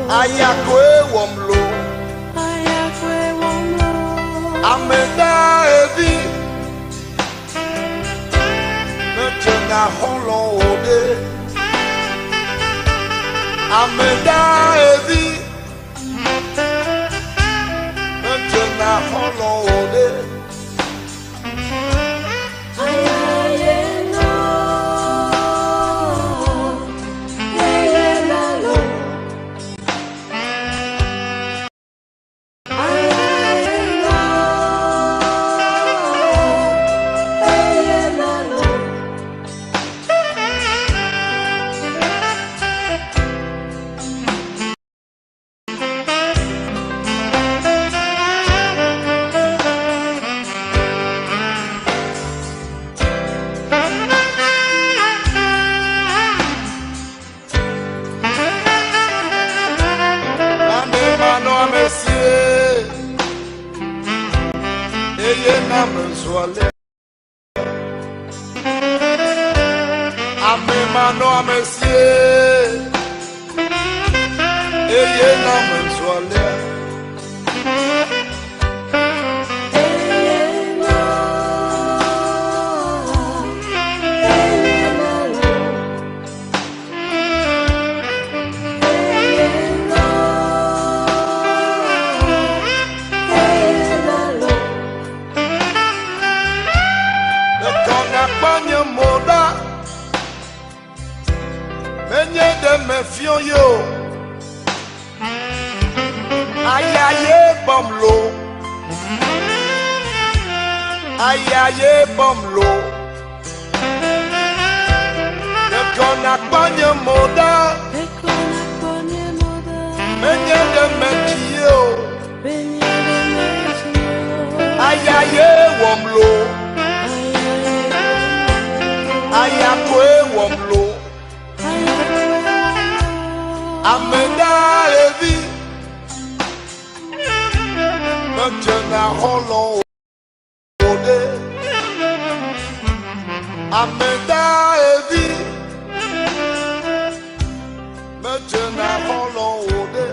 Aya koe wɔm lo. Ame daevi medzena xɔlɔ̃ o ɖe. Ame daevi medzena xɔlɔ̃ o ɖe. Nane manɔamesie eye na mezu alea. Ame manɔamesie eye na mezu alea. Ɖeko nakpɔ nye mo ɖa, menye ɖe mefiɔ ye o. Aya ye bɔm lo, aya ye bɔm lo. Ɖeko nakpɔ nye mo ɖa, menye ɖe metsi ye o. Aya ye wɔm lo, aya koe wɔm lo. Ame ɖaevi medzena xɔlɔ̃ o ɖe. Ame ɖaevi medzena xɔlɔ̃ o ɖe.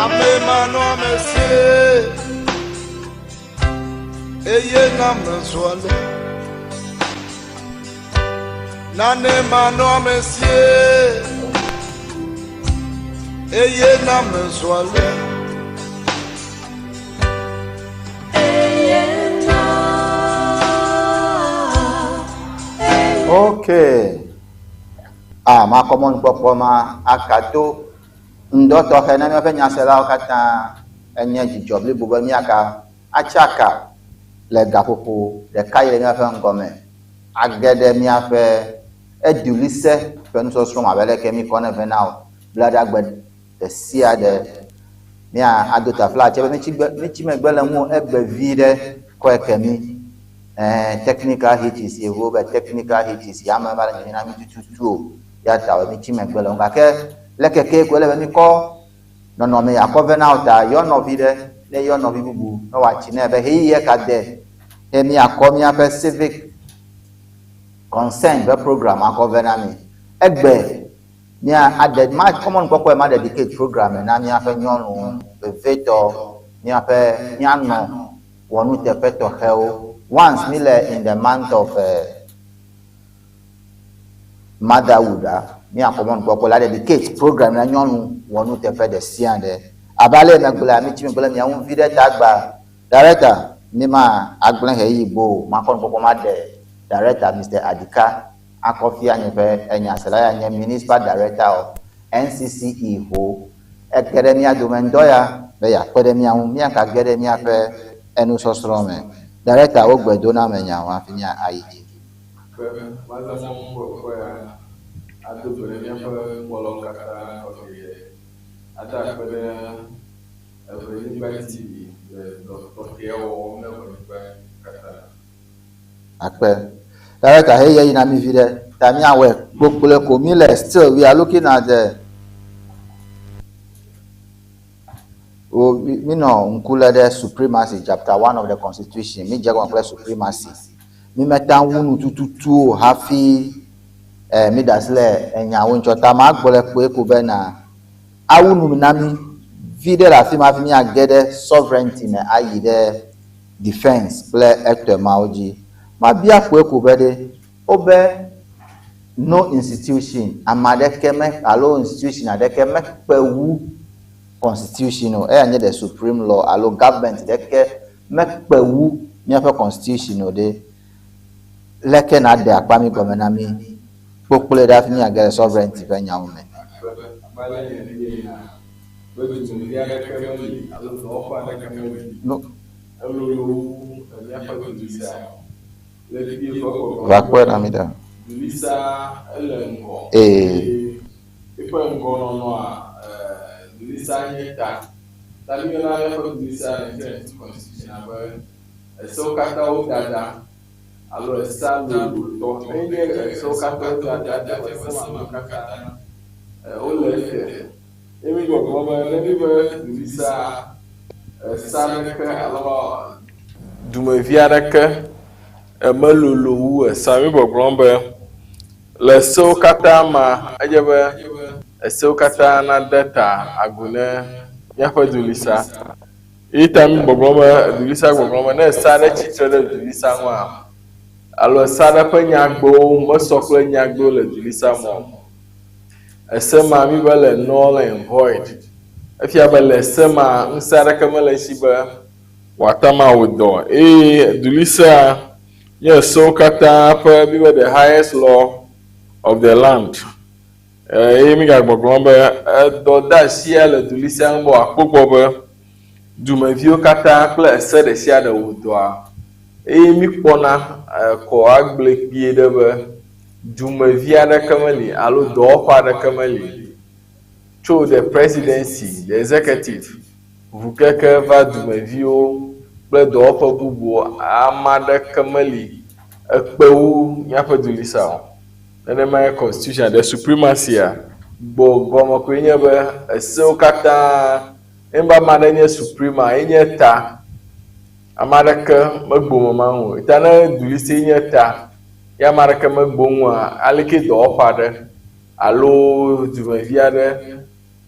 Ame manɔamesie eye na mezu ale. Nane manɔamesie eye na mezu ale. Okay. Ah, makɔ mɔnukpɔkpɔ ma akato ŋdɔ tɔxɛ na míaƒe nyaselawo katã. Enye dzidzɔ blibo be míaka atsaka le gaƒoƒo ɖeka yi le míaƒe ŋgɔme age ɖe míaƒe edulise ƒe nusɔsrɔ̃ me abe aleke míkɔnɛ vɛ na wò blaɖagbe ɖe sia ɖe. Mía ado taflatse be mítsi gbe, mítsi megbe le ŋuwò egbe vi ɖe kɔe ke mí. Ɛɛ, technical hitches, yevuwo be technical hitches, ya me va le nyonyo na mí tututu o. Ya ta wɔ mítsi megbe le ŋu. Gake le keke koe ele be míkɔ nɔnɔme ya kɔ vɛ na wò ta yɔ nɔvi ɖe ne yɔ nɔvi bubu ne wòatsi nɛ be ɣeyiɣi ka de he míakɔ míaƒe civic concern ƒe program akɔ vɛ na mi. Egbe mía aɖe ma kɔ mɔnukpɔkpɔe ma dedicate program na míaƒe nyɔnuwo vevitɔ míaƒe míanɔ wɔnuteƒe tɔxɛwo. Once mi le in the month of uh, motherhood a. Míakpɔ mɔnukpɔkpɔ la dedicate program na nyɔnu wɔnuteƒe ɖe sia ɖe. Abe ale megblɔe, mitsi megbe le mia ŋu viɖe ta gba. Director, mi ma agblẽ ɣeyiɣi boo o, makɔ nukpɔkpɔ maɖe Director Mister Adika akɔ fia nye ƒe enyasela ya nye Municipal Director of NCCE ho. Ege ɖe mía dome ŋdɔ ya be yeakpe ɖe mía ŋu míaka ge ɖe míaƒe enusɔsrɔ̃ me. Director, wo gbe do na ame nyawo hafi mía ayi dzi. Be woazã mɔnukpɔkpɔ ya ado gbe ɖe míaƒe nukpɔlawo katã tɔxɛe, ada akpe ɖe Eʋenyigba TV le dɔ tɔxɛa wɔwɔm na Eʋenyigba katã. Akpe. Director he ye yina mi viɖe ta mia wɛ kpokple ko mi le still we are looking at the wo mi nɔ ŋku le ɖe supremacy chapter 1 of the constitution mi dze gɔme kple supremacy mi meta wu nu tututu o hafi eh, mi da asi le enyawo ŋutsɔ ta ma gblɔe kpoe ko bena awu nu na mi viɖe le afi ma hafi miage ɖe sovereignty me ayi ɖe defense kple etɔe mawo dzi. Mabia kpoe ko be ɖe wobe no institution ame aɖeke me alo institution aɖeke mekpe wu constitution o eya nye the supreme law alo government ɖeke mekpe wu míaƒe constitution o ɖe leke naɖe akpa mi gɔme na mi kpokploe ɖe hafi míage ɖe sovereignty ƒe nyawo me. Abe ale nye ena, be dumevi aɖeke meli alo dɔwɔƒe aɖeke meli No. elolo wu míaƒe dulisa o. Le fiye ƒe gbɔgbɔ Va kpɔe na mi ɖa. Dulisa ele ŋgɔ. Ee. Eƒe ŋgɔnɔnɔa, dulisa nye ta. Ta mi yɔna míaƒe dulisa le 1992 constitution abe esewo katã wo dada alo esa lolotɔ. Enye esewo katã wo dada de ese mamlɛwo katã wole ete. Ye mi gbɔgblɔ be ne mi be dulisa esa ɖeke alo dumevi aɖeke melolo wu esa. Mi gbɔgblɔm be le sewo katã ma edze be esewo katã nade ta agu ne míaƒe dulisa. Eyi ta mi gbɔgblɔm be dulisa gbɔgblɔm be ne esa ɖe tsitre ɖe dulisa ŋua alo esa ɖe ƒe nyagbewo mesɔ kple nyagbewo le dulisa me o. Ese ma mi be le null and void. Efia be le se ma ŋusẽ aɖeke mele esi be wòate ŋu awɔ dɔ. Eye dulisea nye sewo katã ƒe mi be the highest law of the land. Eye mi gagbɔgblɔm be edɔdeasia le dulisea ŋu be wòakpɔ gbɔ be dumeviwo katã kple ese ɖe sia ɖe wɔ dɔa. Eye mi kpɔna kɔ agblɔe kpuie ɖe be dumevi aɖeke meli alo dɔwɔƒe aɖeke meli tso the presidency, the executive ŋu keke va dumeviwo kple dɔwɔƒe bubuwo, ame aɖeke meli ekpe wu míaƒe dulisa o. Nenemae constitution the supremacy-a gbɔ gɔme koe nye be esewo katã nenye be ame aɖe nye supreme enye ta. Ame aɖeke megbo me ma ŋu o. Ta ne dulise nye ta ye ame aɖeke megbo ŋua, aleke dɔwɔƒe aɖe alo dumevi aɖe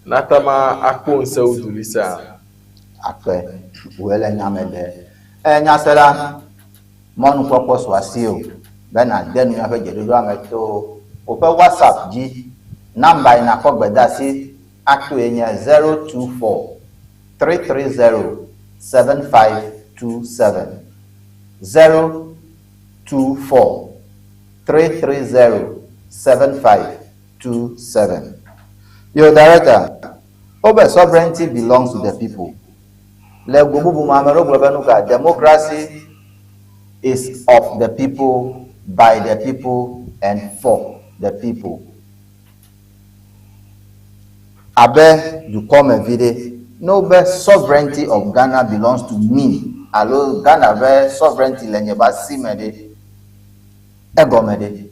nate ŋu akpɔ ŋusẽ wu dulisa? Akpe wòe le nya me ɖe. E nyasela, mɔnukpɔkpɔ su asiwò be nàde nu míaƒe dzeɖoɖoa me to woƒe WhatsApp dzi. Nɔmba yi nàkpɔ gbedeasi atoe nye 024 330 7527. 024 330 7527. Yo director, wobe sovereignty belongs to the people. Le go bubu me, ame ɖewo gblɔ be nu ka democracy is of the people, by the people and for the people. Abe dukɔmevi ɖe, ne wobe sovereignty of Ghana belongs to me alo Ghana ƒe sovereignty le nye be asi me ɖe, egɔme ɖe?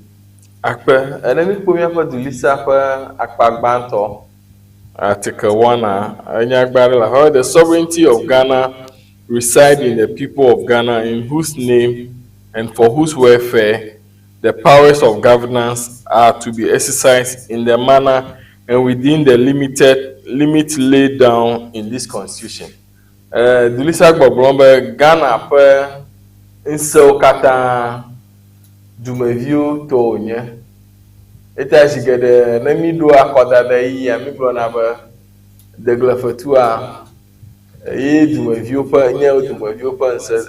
Akpe. Ne míkpɔ míaƒe dulisa ƒe akpa gbãtɔ, Article 1, enyagbe aɖe le afi ma be the sovereignty of Ghana reside in the people of Ghana in whose name and for whose welfare the powers of governance are to be exercised in the manner and within the limited limit laid down in this constitution. Dulisa gbɔgblɔm be Ghana ƒe ŋusẽwo katã dumeviwo tɔ wònye. Eta zi geɖe ne mi ɖo akɔdada yia mi gblɔna be deglefetua ye dumeviwo ƒe nye dumeviwo ƒe ŋusẽ.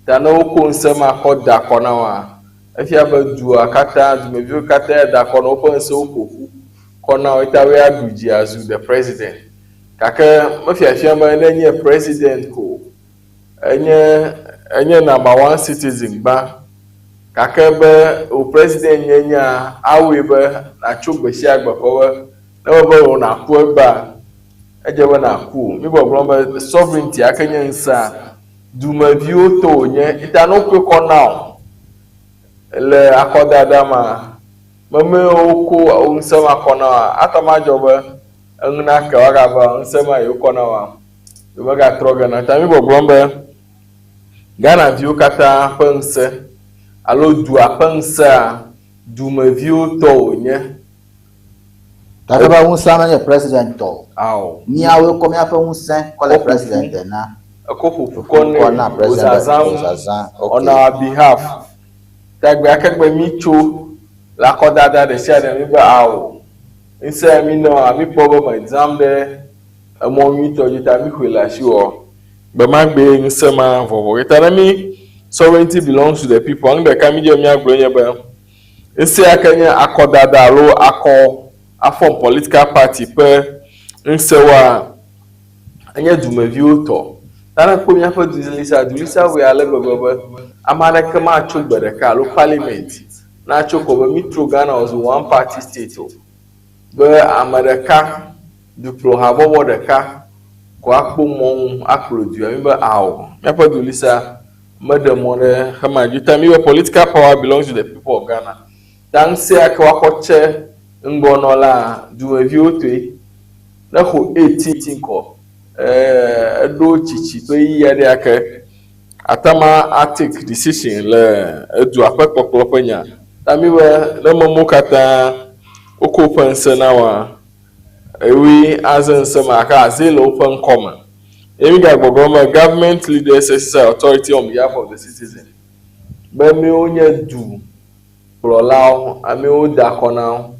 Ta ne wokɔ ŋusẽ ma kɔ da akɔ na woa, efia be dua katã dumeviwo katã ya da akɔ na woƒe ŋusẽwo ƒo ƒu kɔ na wo eta woe aɖu dzi azu the president. Gake mefiafia be ne enye president ko enye enye number one citizen gbã. Gake be wò president nyenyea awɔe be nàtso gbe sia gbe kɔ be ne mebe wò nàku egbea, edze be nàku o. Mi gbɔgblɔm be sovereignty ake nye ŋusẽa, dumeviwo tɔ wònye. Eta ne wokɔe kɔ na wò le akɔdada ma, memewo woko ŋusẽ ma kɔ na wòa, ate ŋu adzɔ be enu nake woagava ŋusẽ ma yi wokɔ na wòa, yewomegatrɔ gena. Ta mi gbɔgblɔm be Ghanaviwo katã ƒe ŋusẽ alo dua ƒe ŋusẽa, dumeviwo tɔ wònye. Gake be ŋusẽa menye president tɔ o. Ao. Míawoe kɔ míaƒe ŋusẽ kɔ le president na. Ekɔ ƒoƒu kɔ nɛ Kɔ na president wòzazãm wòzazã. on Okay. our behalf. Ta gbe ake gbe mi tso le akɔdada ɖe sia ɖe mi be ao. Ŋusẽ ya mi nɔa mi kpɔ be me zãm ɖe emɔ nyuitɔ dzi ta mi xɔe le asiwò. Gbe ma gbee ŋusẽ ma vɔvɔ ge. Ta ne mi sovereignty belongs to the people, nu ɖeka mi dze míagblɔe nye be ŋusẽ ya ke nye akɔdada alo akɔ afɔm political party ƒe ŋusẽwoa, enye dumeviwo tɔ. Ta ne kpɔ míaƒe dulisa, dulisa wɔe ale gbegbe be ame aɖeke matso gbe ɖeka alo parliament natso ko be mitro Ghana wòzu one party state o. Be ame ɖeka, dukplɔhabɔbɔ ɖeka ko akpɔ mɔnu akplɔ dua. Mi be ao, míaƒe dulisa meɖe mɔ ɖe xema dzi. Ta mi be political power belongs to the people of Ghana. Ta ŋusẽ ya ke woakɔ tse ŋgɔnɔla dumeviwo tɔe. Ne xo 18 kɔ, eɖo tsitsi ƒe ɣeyiɣi aɖe ya ke ate ŋu a take decision le edua ƒe kpɔkplɔ ƒe nya. Ta mi be ne memewo katã wokɔ woƒe ŋusẽ na woa, ewoe aze ŋusẽ ma gake aze le woƒe ŋkɔ me. Ye mi gagbɔgblɔm be government leaders exercise authority on behalf of the citizen. Be míwo nye du kplɔlawo, amewo da akɔ na wo,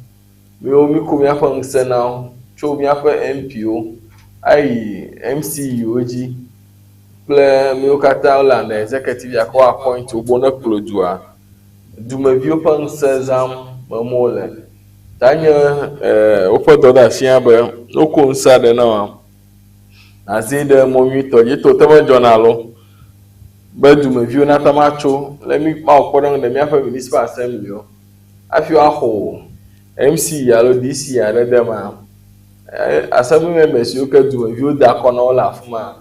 míwo míko míaƒe ŋusẽ na wo tso míaƒe MP-wo ayi MC-wo dzi kple míwo katã wole under executive ya ke wo appoint wo be ne kplɔ dua. Dumeviwo ƒe ŋusẽ zãm memewo le. Ta nye woƒe dɔdeasi hã be ne wokɔ ŋusẽ aɖe na woa, nàzãe ɖe mɔ nyuitɔ dzi. Eto te medzɔna alo be dumeviwo nate ŋu atso le mí mawɔ kpɔɖeŋu ɖe míaƒe municipal assembly wo hafi woaxɔ MC alo DC aɖe de emea, assembly members yiwo ke dumeviwo da akɔ na wo le afi ma,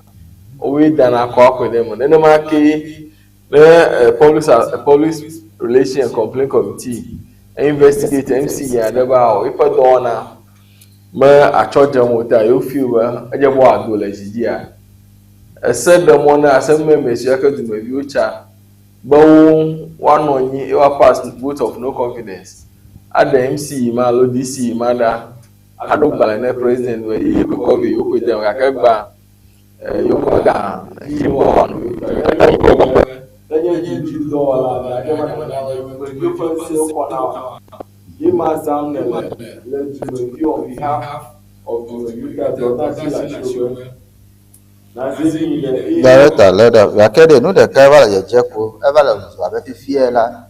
wowoe dana akɔ axɔe ɖe eme. Nenema kee ne public public relation and complaint committee investigate MC aɖe be awɔ eƒe dɔwɔna me atsɔ dzem o ta yewo feel be edze be wòado le zi dzia, ese ɖe mɔ na assembly members yiwo ke dumeviwo tsa be wo woanɔ anyi eye woa pass vote of no confidence aɖe MC ma alo DC ma ɖa aɖo gbalẽ ne president be ye kɔkɔ be yewoxɔe de eme gake egbea yewo mega dzi be woawɔ nu nyuitɔ. Nenye dziɖuɖudɔwɔla gake menana be dumeviwo ƒe ŋusẽwo kɔ na wò. Ye ma zãm nèle le dumeviwo on behalf of dumeviwo ta dɔdeasi le asiwò be nàze mi ɖe eye. Director lé ɖe gake ɖe nu ɖeka va le dzedze ko eva le zuzu abe fifia la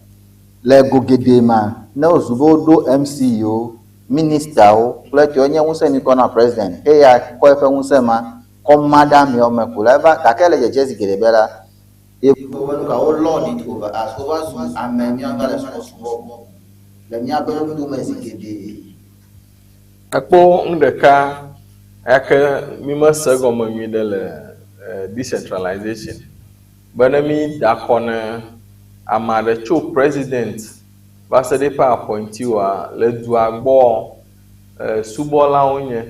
le go geɖe ma ne wozu be woɖo MC yiwo ministawo kple etɔwo nye ŋusẽ mi kɔ na president eya kɔ eƒe ŋusẽ ma kɔ ma ɖe ameawo me ko la eva gake le dzedze zi geɖe be la yevuwo be nuka wo lord it over us wova zu ame míawo le subɔsubɔ le míaƒe nutome zi geɖe. Ekpɔ nu ɖeka yake mi mese egɔme nyuie ɖe le decentralization be ne mi da akɔ ne ame aɖe tso president va se ɖe eƒe appointee woa le dua gbɔ subɔlawo nye.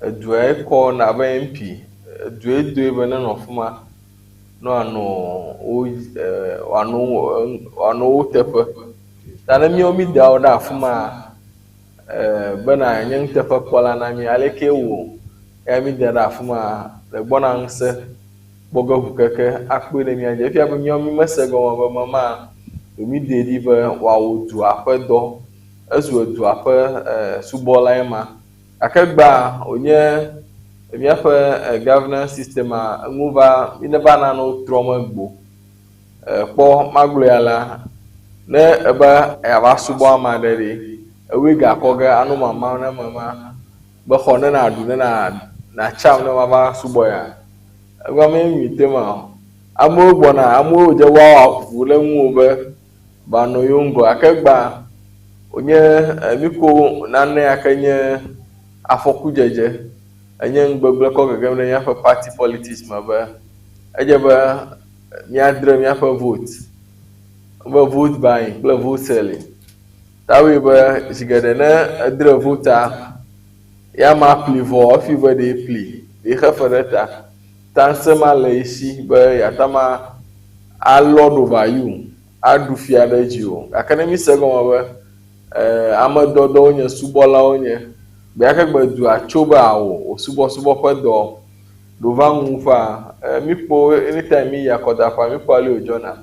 Edua ye kɔ abe MP, edue doe be nenɔ afi ma ne wòanɔ wo wòanɔ wòanɔ wo teƒe. Ta ne míawo mi da wo ɖe afi ma bena nye nuteƒekpɔla na mí aleke wò eya mi da ɖe afi ma le gbɔna ŋusẽ kpɔ ge ŋu keke akpɔe ɖe mía dzi. Efia be míawo mi mese egɔme be mema ɖo mi ɖe ɖi be wòawɔ dua ƒe dɔ. Ezu edua ƒe subɔlae ma. Gake gbea wònye míaƒe governance system-a enu va mi ne va nanewo trɔm egbo. Kpɔ magblɔe alea, ne ebe yeava subɔ ame aɖe ɖe, ewɔe gakɔ ge anɔ mamam ne ame ma be xɔ ne nàɖu ne na natsam ne mava subɔ ya. Egba menye nyui te ma o. Amewo gbɔna, amewo wòdze woawɔ avu le ŋuwò be va nɔ yewo ŋgɔ gake egbea wònye míko nane ya ke nye afɔkudzedze enye nugbegblẽ kɔ gegem ɖe míaƒe party politics me be edze be míadre míaƒe vote be vote buying kple vote selling. Ta wɔe be zi geɖe ne edre vote-a ya ma ƒli vɔ hafi be ɖee ƒli ɖee xe fe ɖe ta. Ta ŋusẽ ma le ye si be yeate ŋu alɔ ɖo va you aɖu fia ɖe edzi o. Gake ne míse egɔme be ame dɔdɔwo nye, subɔlawo nye, gbe ake gbe dua tso be awɔ wò subɔsubɔ ƒe dɔ ɖo va ŋuwòƒea, míkpɔ anytime míyi akɔdaƒea, míkpɔ ale wòdzɔna.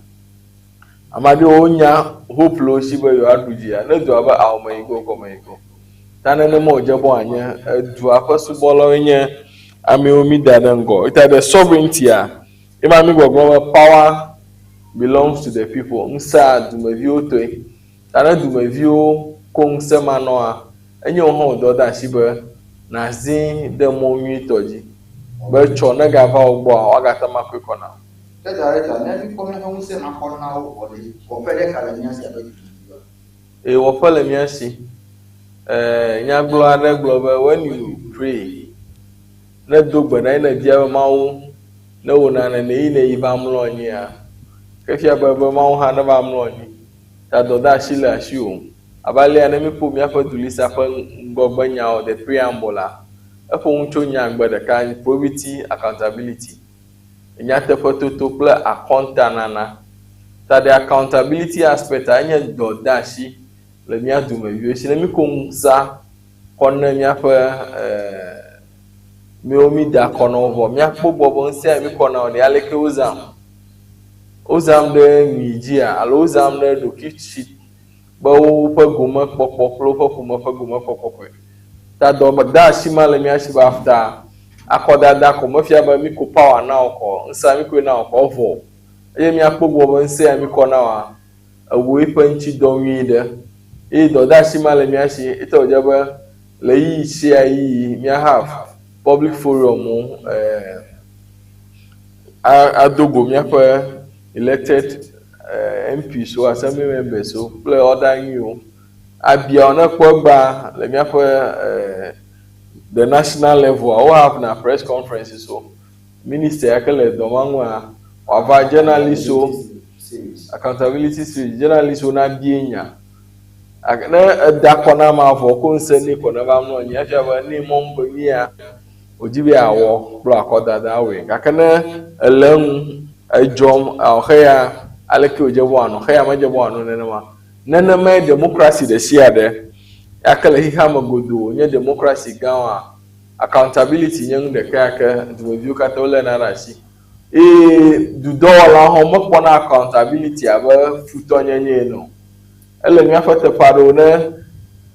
Ame aɖewo wonya hope le wo si be yewoaɖu dzia, ne dua be ao meyi go kɔ meyi go. Ta nenema wòdze be wòanye edua ƒe subɔlawoe nye amewo mi da ɖe ŋgɔ. Eta the sovereignty-a, ye ma mi gbɔgblɔ be power belongs to the people. Ŋusẽa dumeviwo tɔe. Ta ne dumeviwo ko ŋusẽ ma nɔa, enye wò hã wò dɔdeasi be nàzii ɖe mɔ nyuitɔ dzi be tsɔ negava wò gbɔa, woagate ŋu akɔe kɔ na wò. Ke director, ne míkpɔ míaƒe ŋusẽ ma kɔ na wo vɔ ɖe, wɔƒe ɖe ka le mía si abe dumeviwoa? Ee, wɔƒe le mía si. Ee, nyagblɔ aɖe gblɔ be when you pray, ne do gbe ɖa ye nèbia be Mawu ne wò nane ne yi ne yi va mlɔ anyia, ke fia be be Mawu hã neva mlɔ anyi. Ta dɔdeasi le asiwò. Abe alea ne míkpɔ míaƒe dulisa ƒe ŋgɔgbenyawo, the preamble la, eƒo nu tso nyagbe ɖeka, probity, accountability. Nyateƒetoto kple akɔntanana. Ta the accountability aspect a enye dɔdeasi le mía dumeviwo si ne míko ŋusã kɔ ne míaƒe míwo mí da akɔ na wo vɔ míakpɔ gbɔ be ŋusẽ ya míkɔ na wo ɖe aleke wozam. Wozam ɖe nyui dzia alo wozam ɖe ɖokuitsi be woƒe gomekpɔkpɔ kple woƒe ƒome ƒe gomekpɔkpɔ koe. Ta dɔdeasi ma le mía si be after akɔdada ko mefia be míko power na wò kɔ, ŋusẽa míkoe na wò kɔ evɔ o. Eye míakpɔ gbɔ be ŋusẽ ya míkɔ na wòa, ewɔ eƒe ŋutidɔ nyui ɖe. Eye dɔdeasi ma le mía si ete wòdze be le ɣeyiɣi sia ɣeyiɣi mía have public forum wo ado go míaƒe elected MPs wo, assembly members wo kple other nyuiwo. Abia wo ne ekpɔ egbea le míaƒe the national level wo have na press conferences wo. Minister ya ke le dɔ ma ŋua, wòava journalists wo, accountability series, journalists wo nabie nya. Ne eda kɔ na amea vɔ ko ŋusẽ nɛ ko neva mlɔ anyi, efia be ne mɔnu be nuya wòdi be yeawɔ kple akɔdada awɔe. Gake ne ele eŋu edzɔm ɔ xeya aleke wòdze be wòanɔ, xeya medze be wòanɔ nenema. Nenemae democracy ɖe sia ɖe ya ke le xexea me godoo nye democracy gãwoa, accountability nye nu ɖeka ya ke dumeviwo katã woléna ɖe asi. Eye dudɔwɔlawo hã womekpɔna accountability abe futɔnyenye ene o. Ele míaƒe teƒe aɖewo ne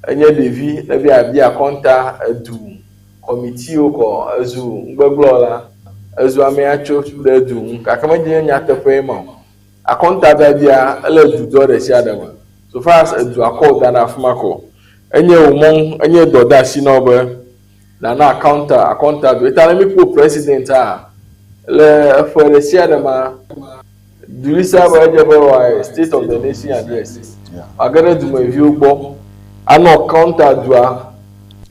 enye ɖevi ne be yeabia akɔnta edu kɔmitiwo kɔ ezu nugbegblẽwɔla, ezu amea tso ɖe du ŋu gake medze nye nyateƒee ma o. Akɔntabiabia ele dudɔ ɖe sia ɖe me. So far as edua kɔ wò da ɖe afi ma ko enye wò mɔ enye dɔdeasi na wò be nàna akɔnta akɔnta du. Eta ne míkpɔ president a le eƒe ɖe sia ɖe ma dulisa be edze be wòayi state of the nation address. Wòage ɖe dumeviwo gbɔ anɔ kɔnta dua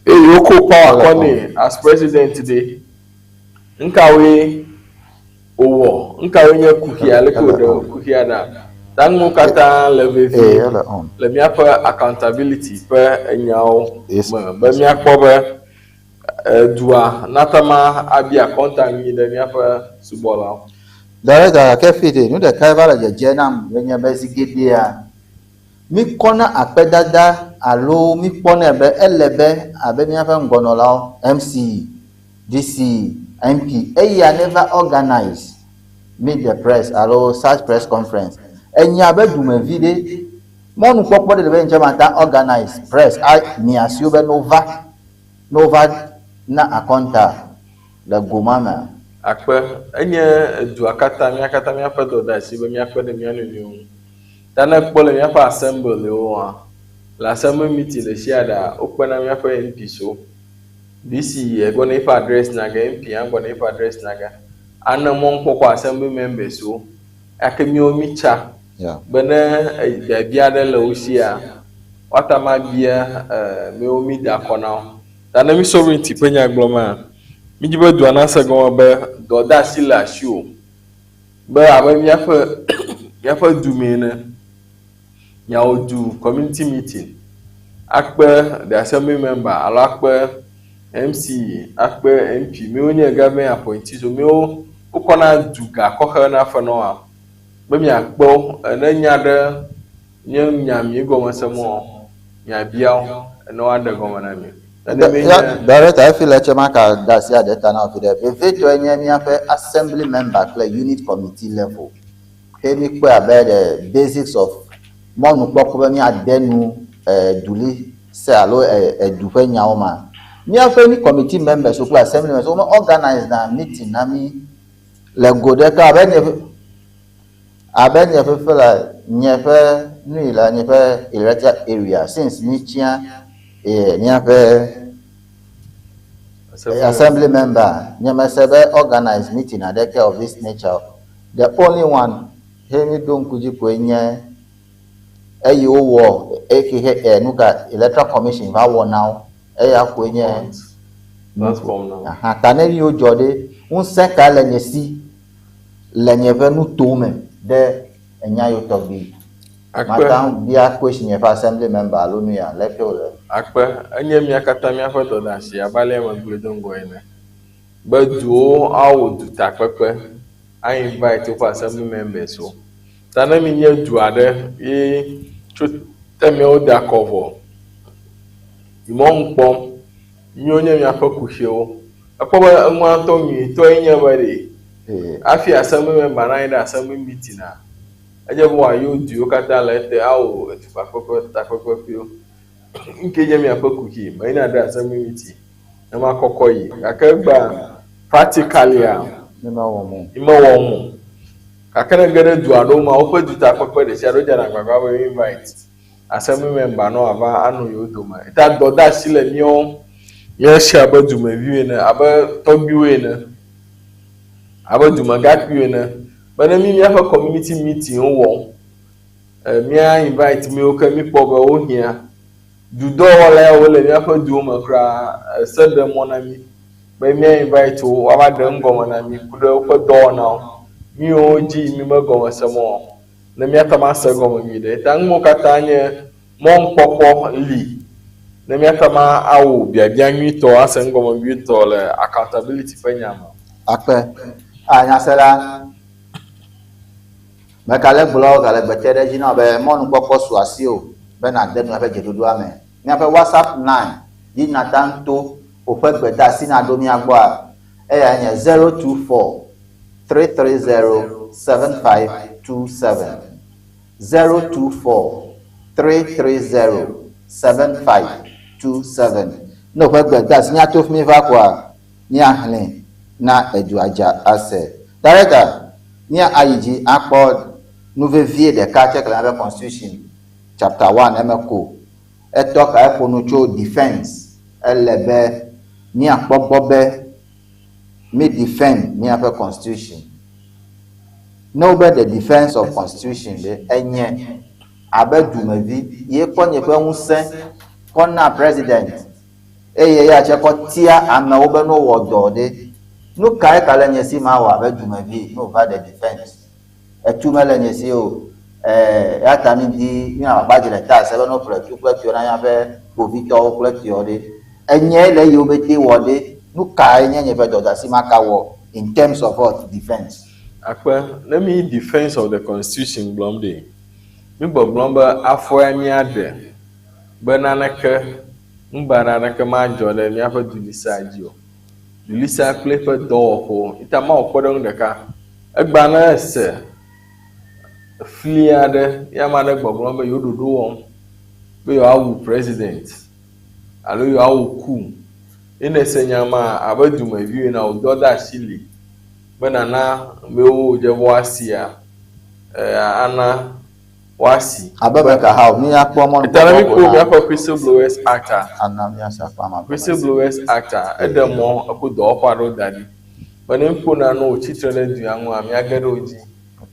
eye wokɔ power kɔ nɛ as president ɖe. Nukawoe wòwɔ? Nukawoe nye kuxia? Aleke wòɖe kuxia ɖa? Ta nuwo katã le vevie le míaƒe accountability ƒe enyawo me be míakpɔ be edua nate ŋu abia akɔnta nyui ɖe míaƒe subɔlawo. Director, gake fi ɖe, nu ɖekae va le dzedze nam ye nye be zi geɖea, míkɔna akpedada alo míkpɔnɛ be ele be abe míaƒe ŋgɔnɔlawo, MC, DC, MP, eya neva organize meet the press alo such press conference. Enya be dumevi ɖe. Mɔnukpɔkpɔ ɖe li be ŋtsɛ mata organize press a mi asiwo be no va, no va na akɔnta le go ma mea? Akpe. Enye edua katã, mía katã míaƒe dɔdeasi be míakpe ɖe mía nɔnɔewo ŋu. Ta ne ekpɔ le míaƒe assembly woa, le assembly meeting ɖe sia ɖea, wokpena míaƒe MPs wo. DC egbɔna eƒe address na ge, MP hã gbɔna eƒe address na ge. Ane mɔnukpɔkpɔ assembly members wo. Gake míawo mítsa be ne biabia aɖe le wo sia, woate ŋu abia míawo mída akɔ na wo. Ta ne mí sovereignty ƒe nya gblɔmea, mídi be dua nase gɔme be dɔdeasi le asiwò be abe míaƒe míaƒe du mee ene, miawɔ du community meeting akpe the assembly member alo akpe MC, akpe MP, míwo nye government appointees o, míwo wokɔna du ga kɔ xena fe na woa be miakpe wo ne nya ɖe nye nya mi gɔme se mɔ miabia wo ne woaɖe gɔme na mi. Director, efi le etsɛ maka da asi aɖe ta na wò fi ɖe. Vevitɔe nye míaƒe assembly member kple unit committee level. Ke míkpɔe abe the basics of mɔnukpɔkpɔ be míade nu duli se alo edu ƒe nyawo ma. Míaƒe unit committee members kple assembly members wome organize na meeting na mí le go ɖeka abe nye abe nye fefe la nye ƒe nui la nye ƒe electoral area since mítsia míaƒe assembly member nye mese be organize meeting aɖeke of this nature. The only one he mi ɖo ŋku dzi koe nye eyi wowɔ eke he e nuka electoral commission va wɔ na wo eya koe nye aha ta ne mi wodzɔ ɖe ŋusẽ ka le nye si le nye ƒe nuto me ɖe enya yiwo tɔgbi. Akpe. Mate ŋu bia question nye ƒe assembly member alo nu ya leke wòle. Akpe. Enye mía katã míaƒe dɔdeasi abe ale megblɔe do ŋgɔ ene. Be duwo awɔ dutakpekpe a invite woƒe assembly members wo. Ta ne mi nye du aɖe ye tso te miawo da akɔ vɔ, mi mɔnu kpɔm, miwo nye miaƒe kuxiwo. Ekpɔ be enua ŋutɔ nyuitɔe nye be ɖe hafi assembly member nanyi ɖe assembly meeting a, edze be wòayɔ du yiwo katã le ete awɔ edutakpekpe takpekpe kpli wo. Ŋkee nye miaƒe kuxi, meyina ɖe assembly meeting ne makɔkɔ yi. Gake egbea practically-a, Mi mewɔm o. Mi mewɔm o. Gake ne ge ɖe du aɖewo mea, woƒe dutakpekpe ɖe sia ɖe wodzena agbagba be invite assembly member ne wòava anɔ yewo dome. Ta dɔdeasi le míawo mía si abe dumeviwo ene, abe tɔgbuiwo ene, abe dumegãkpuiwo ene be ne mí míaƒe community meeting wo wɔm, mía invite míwo ke míkpɔ be wohiã. Dudɔwɔla yawo le míaƒe duwo me kura ese ɖe mɔ na mí be mía invite wo woava ɖe ŋgɔme na mí ku ɖe woƒe dɔwɔnawo, míwo dzi mí megɔme sem o ne míate ŋu ase egɔme nyuiɖe. Ta nuwo katã nye mɔnukpɔkpɔ li ne míate ŋu awɔ biabia nyuitɔ ase ŋgɔme nyuitɔ le accountability ƒe nya me. Akpe. A nyasela, meka le gblɔ gale gbe te ɖe edzi na wò be mɔnukpɔkpɔ su asiwò be nàde nu míaƒe dzeɖoɖoa me. Míaƒe WhatsApp line dzi nàte ŋu to woƒe gbedeasi naɖo mía gbɔa, eyae nye 024 330 7527. 024 330 7527. Ne woƒe gbedeasi míato fi mi va koa, míaxlẽe na edua dza ase. Director, mía ayi dzi akpɔ nu vevie ɖeka tse ke le míaƒe constitution chapter one eme ko. Etɔ ka eƒo nu tso defense. Ele be míakpɔ gbɔ be mí defend míaƒe constitution. Ne wobe the defense of constitution ɖe, enye abe dumevi ye kɔ nye ƒe ŋusẽ kɔ na president eye eya tse kɔ tia amewo be ne wowɔ dɔ ɖe, nu kae ka le nye si mawɔ abe dumevi ne wova the defense? Etu mele nye si o. Ɛɛ, eya ta midi míanɔ agbagba dzi le ta se be ne woƒle tu kple tuɔ na míaƒe kpovitɔwo kple tuɔ ɖe, enyae le eyi wobete wɔ ɖe, nu kae nye nye ƒe dɔdeasi maka wɔ in terms of what? Defense. Akpe, ne mí defense of the constitution gblɔm ɖe, mí gbɔgblɔm be afɔ ya míaɖe be naneke, nu baɖa aɖeke madzɔ ɖe míaƒe dulisa dzi o. Dulisa kple eƒe dɔwɔƒewo. Ita mawɔ kpɔɖeŋu ɖeka. Egbea ne ese Fli aɖe ye ame aɖe gbɔgblɔm be yewo ɖoɖo wɔm be yewoawu president alo yewoawu coup. Ye ne ese nya ma abe dumevi ene wò dɔdeasi li be nàna amewo wodze be woasia ana woasi. Abe me ka hã o, míakpɔ mɔnukpɔkpɔ Ta ne ko míkpɔ na míaƒe Whistleblowers Act a, ana míase akpa ma gɔme. Whistleblowers Act a, eɖe mɔ eƒe dɔwɔƒe aɖewo da ɖi be ne míkpɔ nanewo wòtsitre ɖe dua ŋua, míage ɖe wo dzi.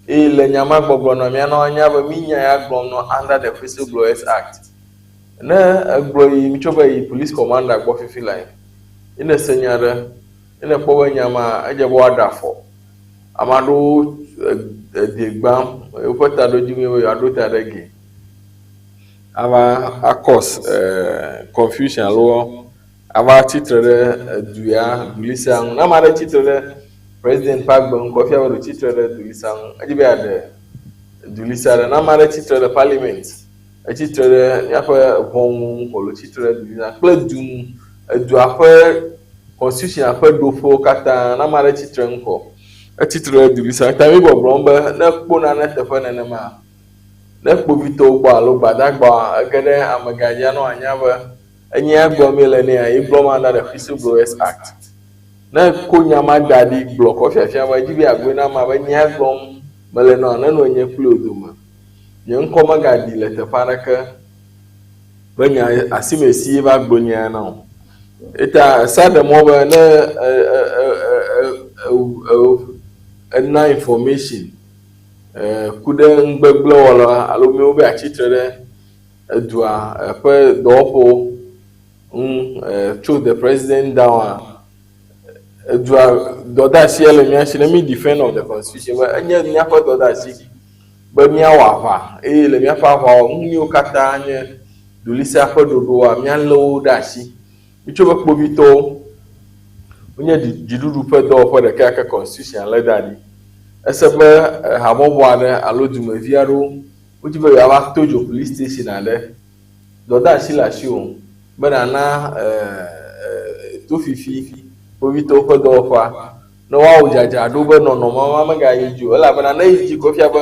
Eye le nya ma gbɔgblɔ nɔ míanɔ anya be mí nya ya gblɔm nɔ under the Whistleblowers Act. Ne egblɔ yi mitsɔ be yi police commander gbɔ fifi lae, ye ne se nya ɖe, ye ne kpɔ be nya ma edze be woaɖe afɔ. Ame aɖewo ede gbam woƒe taɖodzinu ye be yewoaɖo ta ɖe ge ava acause confusion alo ava tsitre ɖe edu ya dulisa ŋu. Ne ame aɖe tsitre ɖe president ƒe agbe ŋu kɔ fia be ɖo tsitre ɖe dulisa ŋu. Edzi be yeaɖe dulisa ɖe. Ne ame aɖe tsitre ɖe parliament, etsitre ɖe míaƒe ʋɔnu ŋu ko alo tsitre ɖe dulisa kple du ŋu. Edua ƒe constitution ƒe ɖoƒewo katã ne ame aɖe tsitre ŋkɔ, etsitre ɖe dulisa ta mi gbɔgblɔm be ne ekpɔ nane teƒe nenema, ne kpovitɔwo gbɔ alo gbadagba ege ɖe amegã dzia ne woanya be enye gblɔm mi le nea, ye gblɔm under the Whistleblowers Act. Ne ko nya ma da ɖi gblɔ kɔ fiafia be edzi be yeagblɔe na amea be nya gblɔm mele nɔa, nenɔ nye kpli wò dome. Nye ŋkɔ megaɖi le teƒe aɖeke be nya asimesi ye va gblɔ nya na o. Eta esa ɖe mɔ be ne ena information ku ɖe nugbegblẽwɔla alo miwo be atsitre ɖe edua ƒe dɔwɔƒewo ŋu tso the president down a, edua dɔdeasia le mía si ne mi defend of the constitution be enye míaƒe dɔdeasi be míawɔ aʋa eye le míaƒe aʋawɔwɔ nu yiwo katã nye dulisia ƒe ɖoɖoa míalé wo ɖe asi. Mitsɔ be kpovitɔwo wonye dziɖuɖu ƒe dɔwɔƒe ɖeka yi ke constitution lé da ɖi. Ese be habɔbɔ aɖe alo dumevi aɖewo wodzi be yewoava to dzo police station aɖe. Dɔdeasi le asiwò be nàna tofifi kpovitɔwo ƒe dɔwɔƒea ne woawɔ dzadzraɖo be nɔnɔme ma megayi dzi o elabena ne eyi dzi ko efia be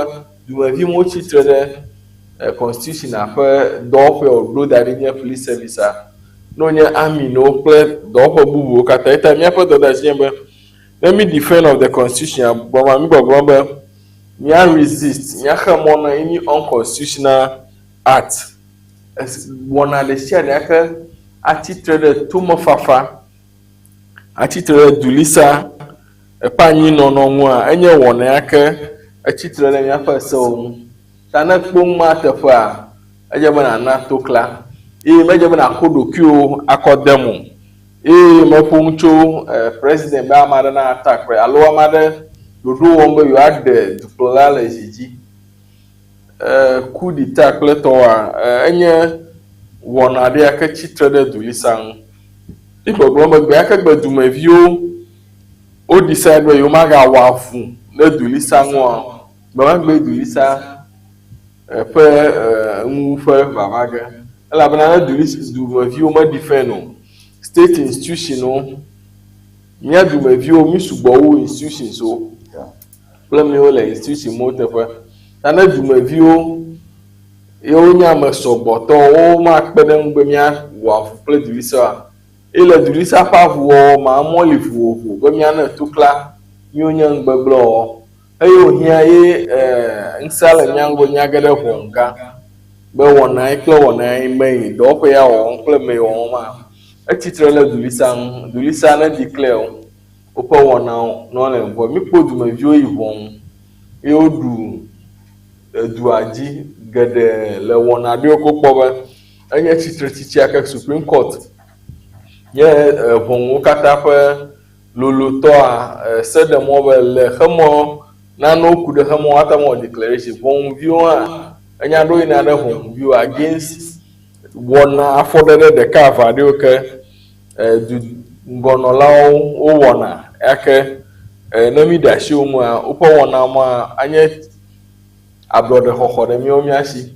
dumevi mawo tsitre ɖe constitution ƒe dɔwɔƒe wòɖo da ɖi nye police service a ne wonye army no kple dɔwɔƒe bubuwo katã. Eya ta míaƒe dɔdeasi nye be ne mi defend of the constitution gblɔm mi gbɔgblɔm be mía resist míaxe mɔ na any unconstitutional act wɔna ɖe sia ɖe yake atsitre ɖe tomefafa atsitre ɖe dulisa eƒe anyinɔnɔ ŋua enye wɔna yake etsitre ɖe míaƒe sewo ŋu. Ta ne kpɔ nu ma teƒea edze be nàna tokla eye medze be nàko ɖokuiwò akɔ dem o. Eye meƒo nu tso president be ame aɖe na attack pre alo ame aɖe ɖoɖo wɔm be yewoaɖe dukplɔla le zi dzi. Coup d'etat kple tɔwoa enye wɔna aɖe ya ke tsitre ɖe dulisa ŋu. Mi gbɔgblɔm be gbe yake gbe dumeviwo wo decide be yewomagawɔ avu ɖe dulisa ŋua, gbe ma gbe dulisa ƒe nuwuƒe vava ge. Elabena ne dumeviwo me defend o, state institution mía dumeviwo mi sugbɔ wu institutions wo kple miwo le institution mo teƒe. Ta ne dumeviwo ye wonye ame sɔgbɔtɔwo womakpe ɖe ŋu be míawɔ avu kple dulisa. Eye le dulisa ƒe avuwɔwɔ ma, amewo li vovovo be míane tokla míwo nye nugbegblẽwɔwɔ. Eye wòhiã ye ŋusẽ le mía ŋu be míage ɖe ʋɔnu gã be wɔnae kple wɔnae mee dɔwɔƒe ya wɔwɔm kple mee wɔwɔm ma. Etsitre ɖe dulisa ŋu. Dulisa ne declare wo woƒe wɔnawo ne wole vɔ míkpɔ dumeviwo yi ʋɔnu eye woɖu edua dzi geɖe le wɔna aɖewo ko kpɔ be enye tsitretsitsi ke Supreme Court nye ʋɔnuwo katã ƒe lolotɔa se ɖe mɔ be le xemɔ nanewo ku ɖe xemɔ woate ŋu awɔ declaration. Ʋɔnuviwo hã enya ɖewo yina ɖe ʋɔnuviwo against wɔna afɔɖeɖe ɖeka eve aɖewo ke du ŋgɔnɔlawo wowɔna yake ne mi ɖe asi wo ŋua woƒe wɔna ma anye ablɔɖexɔxɔ ɖe míawo mía si.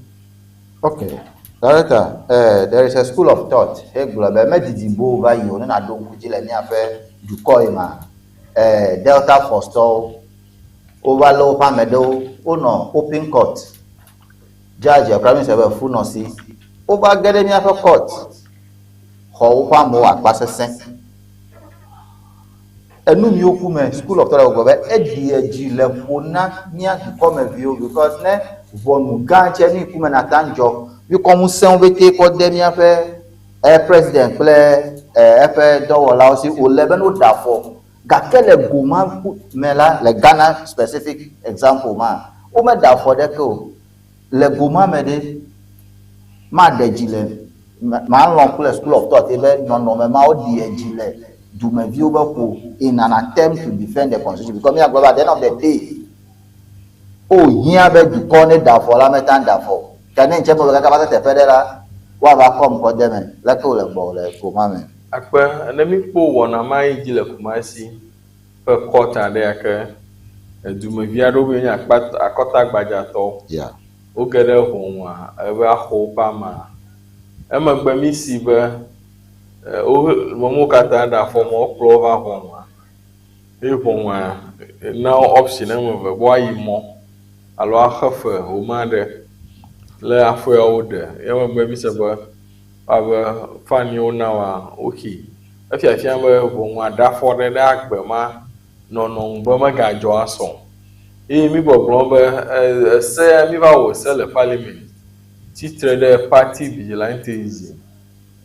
Okay. Director, there is a school of thought egblɔ be medidi bo va yi o ne naɖo ŋku dzi le míaƒe dukɔ yi ma Delta Force tɔwo. Wova lé woƒe ame ɖewo, wonɔ open court. Judge kura mi se be funɔ si. Wova ge ɖe míaƒe court xɔ woƒe amewo akpa sesẽ. Enu miwo ku me school of thought gblɔ be eɖi edzi le ƒo na mía dukɔmeviwo because ne ʋɔnu gã tse nu yi ku me nata ŋdzɔ míkɔ ŋusẽwo pete kɔ de míaƒe president kple eƒe dɔwɔlawo si wòle be ne woɖe afɔ. Gake le go ma me la, le Ghana specific example ma, womeɖe afɔ ɖeke o. Le go ma me ɖe, maɖe dzi le malɔ̃ kple school of thought be nɔnɔme ma woɖi edzi le dumeviwo be ƒo in an attempt to defend the constitution because míagblɔ be at the end of the day, wohiã be dukɔ ne ɖe afɔ la meta ɖe afɔ. Ke ne ŋtsɛ me kaka va se teƒe ɖe la, woava kɔ ŋkɔ de me. Leke wòle gbɔ le go ma me? Akpe ne míkpɔ wɔna ma yi dzi le Kumasi ƒe court aɖe ya ke edumevi aɖewo be nye akɔtagbadzatɔwo. Woge ɖe ʋɔnua eva xɔ woƒe amea. Emegbe mi si be wo mewo katã ɖe afɔ me wokplɔ wo va ʋɔnua. Eye ʋɔnua na wo option eme eve be woayi mɔ alo axe fe home aɖe le afɔ ya woɖe. Emegbe mi se be woabe fine yi wona woa woxi. Efiafia be ʋɔnua ɖe afɔ ɖe ɖe agbe ma nɔnɔ ŋu be megadzɔ asɔ o. Eye mi gbɔgblɔm be ese ya mi va wɔ se le parliament tsitre ɖe party vigilantism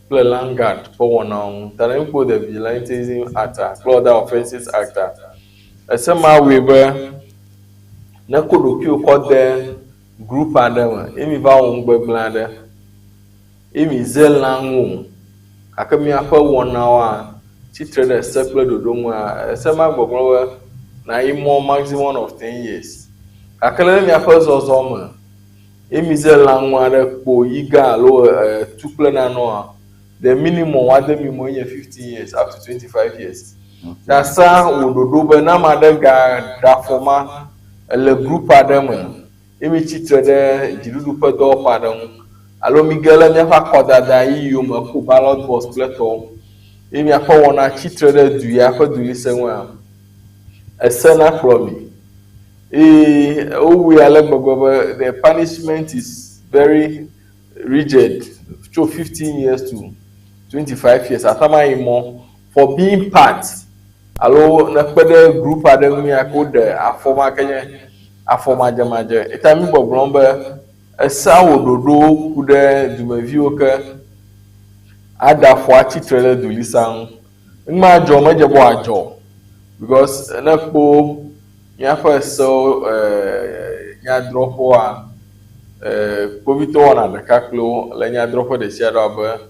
kple landguard ƒe wɔnawo ŋu. Ta ne mi kpɔ the Vigilantism Act kple Other Offences Act, ese ma wɔe be ne ko ɖokuiwò kɔ de group aɖe me eye mi va wɔ nugbegblẽ aɖe eye mi ze lã ŋu o gake miaƒe wɔnawoa tsitre ɖe ese kple ɖoɖo ŋua, ese ma gbɔgblɔ be nayi mɔ maximum of 10 years. Gake le miaƒe zɔzɔ me eye mi ze lã ŋu aɖe kpo yiga alo tu kple nanoa, the minimum woade mi mɔ nye 15 years up to 25 years. Ta wò ɖoɖo be ne ame aɖe ga ɖe afɔ ma ele group aɖe me eye mi tsitre ɖe dziɖuɖu ƒe dɔwɔƒe aɖe ŋu alo mi ge le míaƒe akɔdada yiyiwo me ko ballot box kple tɔwo eye miaƒe wɔna tsitre ɖe du ya ƒe dulise ŋua, ese na kplɔ mi. Eye wowui ale gbegbe be the punishment is very rigid, tso 15 years to 25 years ate ayi mɔ for being part alo ne kpe ɖe group aɖe ŋu ya ke woɖe afɔ ma ke nye afɔ madzemadze. Eta mi gbɔgblɔm be esea wɔ ɖoɖo ku ɖe dumeviwo ke aɖe afɔ atsitre ɖe dulisa ŋu. Ŋma dzɔ medze be wòadzɔ because ne kpo míaƒe sewo nyadrɔƒewoa, kpovitɔwo wɔna ɖeka kple wo le nyadrɔƒe ɖe sia ɖe abe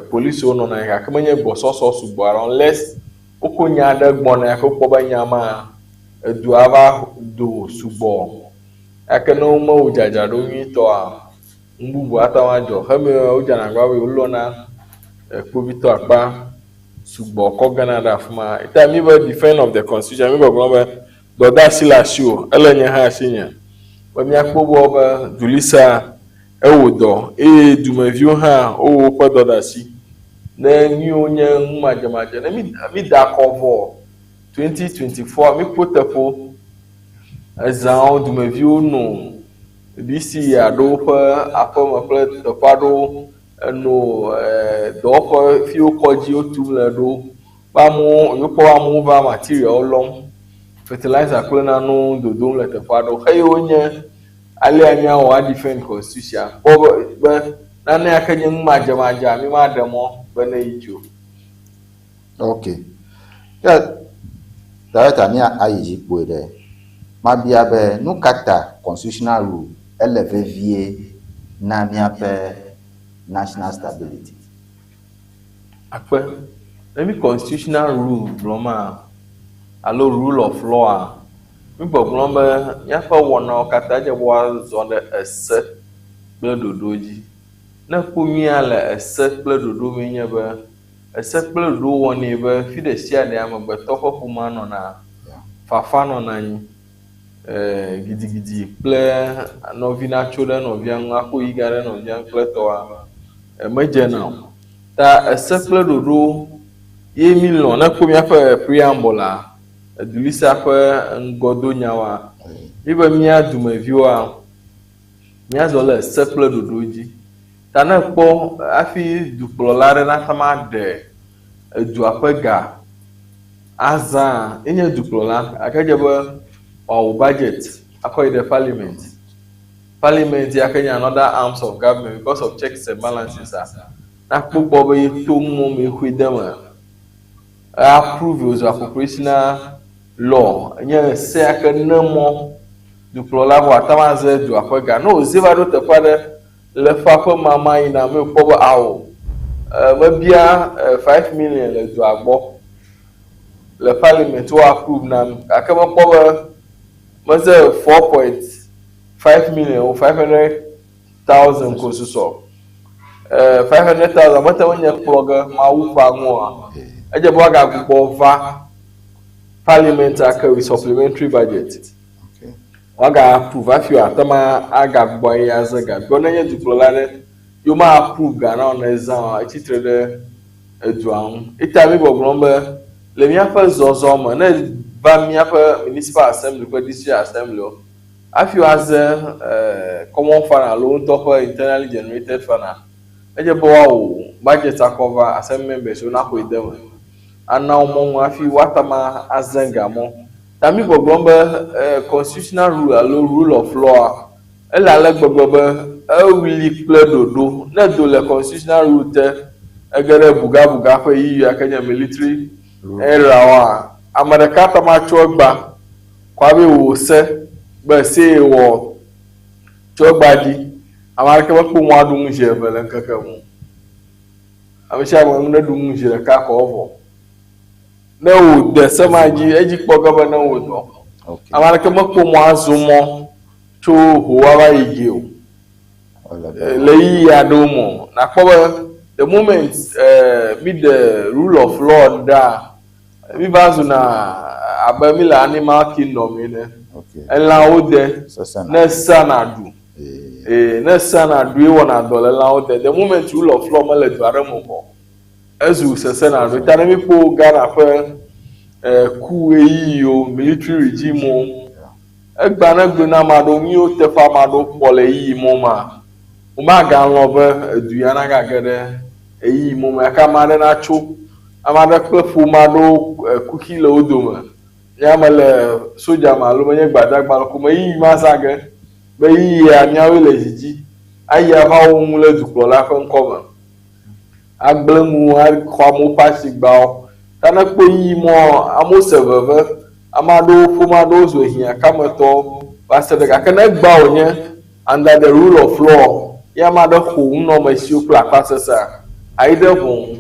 polisiwo nɔna anyi gake menye gbɔsɔsɔ sugbɔ aɖe unless wokɔ nya aɖe gbɔna ya ke wokpɔ be nya ma edua va do sugbɔ. Gake ne womewɔ dzadzraɖo nyuitɔa, nu bubu ate ŋu adzɔ. Xeme wodzena agbagba be yewolɔna kpovitɔ akpa sugbɔ kɔ gena ɖe afi ma. Ta mi be defend of the constitution, mi gbɔgblɔm be dɔdeasi le asiwò, ele nye hã asinye be míakpɔ gbɔ be dulisa ewɔ dɔ eye dumeviwo hã wowɔ woƒe dɔdeasi. Ne nuyiwo nye nu madzemadze, ne mi da akɔ vɔ 2024 mi kpɔ teƒewo ezãwo dumeviwo nɔ DC aɖewo ƒe aƒeme kple teƒe aɖewo eno dɔwɔƒe fi wo kɔdzi wotum le ɖo be amewo yewokpɔ be amewo va materialwo lɔm, fertilizer kple nanewo dodom le teƒe aɖewo xeyiwo nye alea míawɔ a defend constitution kpɔ be nane ya ke nye nu madzemadzea mi ma ɖe mɔ be ne yi dzi o. Ok. Ke director mía ayi dzi kpoe ɖe. Mabia be nu ka ta constitutional rule ele vevie na míaƒe national stability? Akpe ne mi constitutional rule gblɔm alo rule of law a, mi gbɔgblɔm be míaƒe wɔnawo katã dze be woazɔ ɖe ese kple ɖoɖo dzi. Ne kpɔ nyuia le ese kple ɖoɖo mee nye be ese kple ɖoɖo wɔnɛ be fi ɖe sia ɖe amegbetɔ ƒe ƒomea nɔna fafa nɔna anyi gidigidi kple nɔvi natso ɖe nɔvia ŋu ako yiga ɖe nɔvia ŋu kple tɔa medzena o. Ta ese kple ɖoɖo ye mi lɔ̃ ne kpɔ míaƒe preamble la. Edulisa ƒe ŋgɔdonyawoa, mí be mía dumeviwoa, míazɔ le se kple ɖoɖo dzi. Ta ne ekpɔ hafi dukplɔla aɖe nate ŋu aɖe edua ƒe ga azã, enye dukplɔla gake edze be wòawɔ budget akɔ yi ɖe parliament. Parliament ya ke nye another arms of government because of checks and balances a, nakpɔ gbɔ be yeto nu mɔ me xɔe de eme. Approve wòzu appropriational law nye sea ke ne mɔ dukplɔla be wòate ŋu aze dua ƒe ga. Ne wòze va ɖo teƒe aɖe le ƒea ƒe mama yina me wòkpɔ be ao mebia 5 million le dua gbɔ le parliament wo approve nam gake mekpɔ be meze 4.5 million o 500,000 ko susɔ 500,000 mete ŋu nye kplɔ ge mawu ƒea ŋua edze be woagagbugbɔ va parliament ake with supplementary budget woaga approve hafi wòate ŋu agagbugbɔ ayi aze ga because nenye dukplɔla ɖe yewo ma approve ga na wo ne ezã oa etsi tre ɖe edua ŋu. Eta mi gbɔgblɔm be le míaƒe zɔzɔ me ne va míaƒe municipal assembly kple district assembly wo hafi woaze common fund alo ŋutɔ ƒe internally generated fund a edze be woawɔ budget akɔ va assembly members wo naxɔe de eme ana wo mɔnu hafi woate ŋu aze ga mɔ. Ta mi gbɔgblɔm be constitutional rule alo rule of law ele ale gbegbe be ewli kple ɖoɖo ne do le constitutional rule te ege ɖe bugabuga ƒe ɣeyiɣi ya ke nye military era woa ame ɖeka te ma tso egba kɔ abe wò se be se wɔ tso egba dzi ame aɖeke mekpɔ mɔ aɖu nu zi eve le ŋkeke me o. Ame sia ame ne ɖu nu zi ɖeka kɔ evɔ. Ne wò de se ma dzi edzi kpɔ ge be ne wò dɔ. Ame aɖeke mekpɔ mɔ azo mɔ tso Howa va yi dzi o. Le ɣeyiɣi aɖewo me o. Nakpɔ be the moment mi ɖe rule of law ɖa, mi va zuna abe mi le animal kingdom ene. Elãwo de ne sea naɖu. Ee, ne sea naɖu ye wɔna dɔ le lãwo de. The moment rule of law mele du aɖe me o kɔ, ezu sese naɖu. Ta ne mi kpɔ Ghana ƒe ku ɣeyiɣiwo, military regime wo, egba ne gblɔ na ame aɖewo nu yiwo teƒe ame aɖewo kpɔ le ɣeyiɣi mɔ ma, womagalɔ̃ be edu ya nagage ɖe ɣeyiɣi mɔ me gake ame aɖe natso ame aɖe kple ƒome aɖewo kuxi le wo dome. Nye ame le sodza me alo menye gbadagba ko me ɣeyiɣi ma zã ge be ɣeyiɣia míawoe le dzi dzi ayi ava wo ŋu le dukplɔla ƒe ŋkɔ me. Agblẽ nu axɔ amewo ƒe asigbawo. Ta ne kpɔ ɣeyiɣi mɔ amewo se veve ame aɖewo ƒome aɖewo zu ehiãkametɔwo va se ɖe gake ne egba wònye under the rule of law ye ame aɖe xo nunɔamesiwo kple akpasesẽa ayi ɖe ʋɔnu.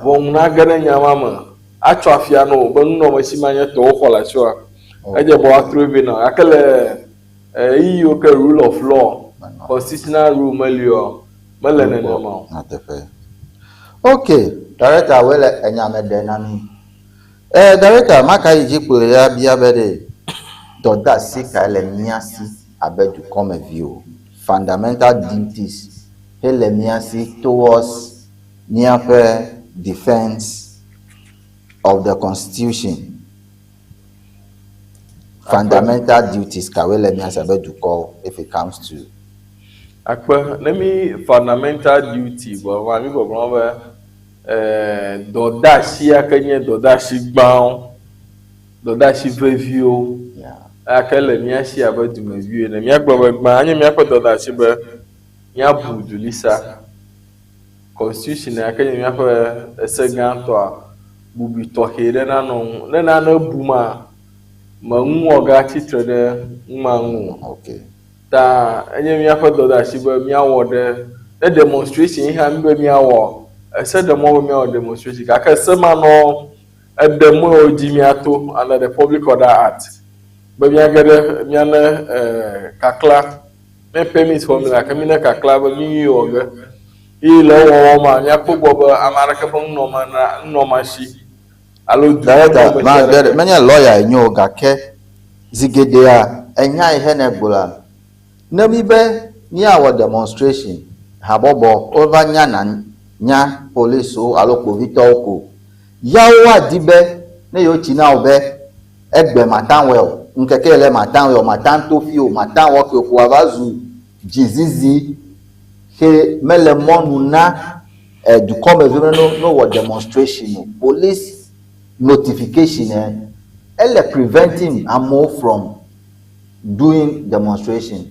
Ʋɔnu nage ɖe nya ma me atsɔ afia na wò be nunɔamesi ma nye tɔwo xɔ le asiwòa. Edze be woatrɔe vɛ na wò gake le ɣeyiɣi yiwo ke rule of law, constitutional rule meli oa, mele nenema o. Nyateƒe. Ok, director woe le enya me ɖe na mí. Eh, director, maka yi dzi kplɔe ya bia be ɖe dɔdeasi kae le mía si abe dukɔmeviwo? Fundamental duties hele mía si towards míaƒe defense of the constitution. Fundamental duties kawoe le mía si abe dukɔwo if it comes to Akpe ne mi fundamental duty gbɔ mi gbɔgblɔ be dɔdeasi ya ke nye dɔdeasi gbãwo, dɔdeasi veviwo ya ke le mía si abe dumeviwo ene. Míagblɔ be gbã enye míaƒe dɔdeasi be míabu dulisa. Constitution ya ke nye míaƒe ese gãtɔa, bubui tɔxɛ ɖe nanɔ ŋu. Ne nane bu ma, meŋuwɔ ge atsi tre ɖe nu ma ŋu o. Ta enye míaƒe dɔdeasi be míawɔ ɖe ne demonstration yi hã mi be míawɔ ese ɖe mɔ be míawɔ demonstration gake ese ma nɔ eɖe mɔ yiwo dzi míato under the Public Order Act be míage ɖe míane kakla ne permit xɔm le gake mi ne kakla be mi nyui wɔ ge eye le ewɔwɔ ma míakpɔ gbɔ be ame aɖeke ƒe nunɔamasi alo du Director, ma ge menye lawyer enye o gake zi geɖea enya yi he ne gblɔa ne mi be míawɔ demonstration habɔbɔ wova nya na nya policewo alo kpovitɔwo ko yawo woadi be ne yewo tsi na wo be Egbe mata wɔe o, ŋkeke yi le mata wɔe o, mata to fi o, mata wɔ ke o, ƒoa va zu dzizizi xe mele mɔnu na eh, dukɔmevi be no no wɔ demonstration o. Police notification eh, ele preventing amewo from doing demonstration.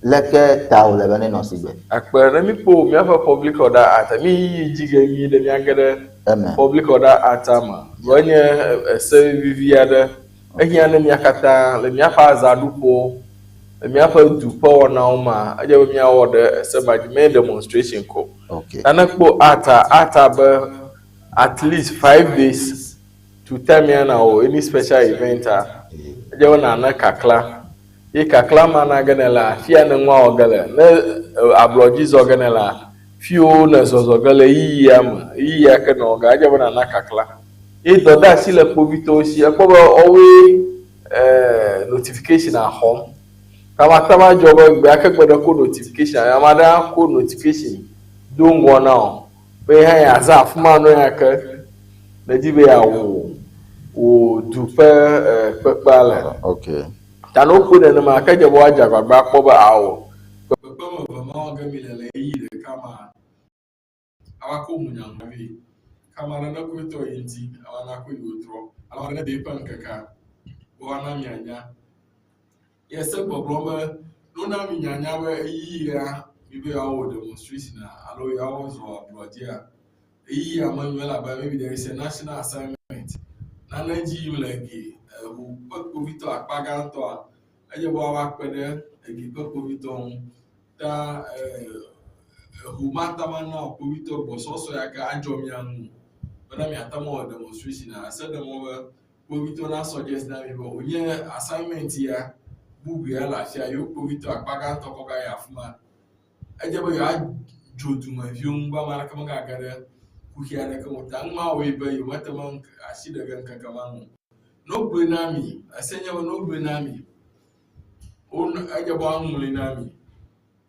Leke ta wòle be nenɔ sigbe? Akpe ne míkpɔ míaƒe Public Order Act, mí yiyi dzi ge nyuie ɖe míage ɖe Eme. Public Order Act me. Vɔ enye ese vivi aɖe. Ehiã ne mía katã le míaƒe azaɖuƒewo, le míaƒe du ƒe wɔnawo mea, edze be míawɔ ɖe ese ma dzi, menye demonstration ko. Okay. Nane kpɔ Act-a, Act-a be at least 5 days to time ya nawɔ any special event-a, edze be nàne kakla. Ye kakla ma na ge nèlea, afia ne nua wɔ ge le. Ne ablɔdzi zɔ ge nèlea, fiwo ne zɔzɔ ge le ɣeyiɣia me, ɣeyiɣia ke nɔ ge, edze be nàna kakla. Ye dɔdeasi le kpovitɔwo si, ekpɔ be woawoe notification xɔm. Tamatama dzɔ be gbe ake gbe ɖe ko notification, ame aɖe hã ko notification do ŋgɔ na wò be ye hã yeazã afi ma nu ya ke nèdi be yeawɔ wò du ƒe kpekpea le. Okay. Ta ne wokpɔe nenema, ke dze be woadze agbagba akpɔ be ao, kpekpeme eve ma wɔ ge mile le ɣeyiɣi ɖeka mea, ava ko ŋunyaŋunya vɛ. Ke ame aɖe ne koe tɔ yi ŋuti, ava na koe wòtrɔ, alo ame aɖe ne de eƒe ŋkekea, be woana mianya. Ye se gbɔgblɔ be, ne wona mi nyanya be ɣeyiɣia mibe yewoawɔ demonstration alo yewoazɔ ablɔdzia, ɣeyiɣia menyo elabe maybe there is a national assignment. Nane dzi yim le ege, eŋu ƒe kpovitɔ akpa gãtɔa, edze be woava kpe ɖe ege ƒe kpovitɔ ŋu. Ta eŋu mate ŋu ana kpovitɔ gbɔsɔsɔ ya ke adzɔ mia ŋu bena miate ŋu awɔ demonstration. Ese ɖe mɔ be kpovitɔ na suggest na mi be wònye assignment ya bubu ya le afia yewo kpovitɔ akpa gãtɔ kɔ gayi afi ma. Edze be yewoadzo dumeviwo ŋu be ame aɖeke megage ɖe kuxi aɖeke me o. Ta nu ma wɔe be yewomete ŋu asi ɖe ge ŋkeke ma ŋu o. Ne wogblɔe na mi, ese nye be ne wogblɔe na mi, wo edze be woaŋlɔe na mi,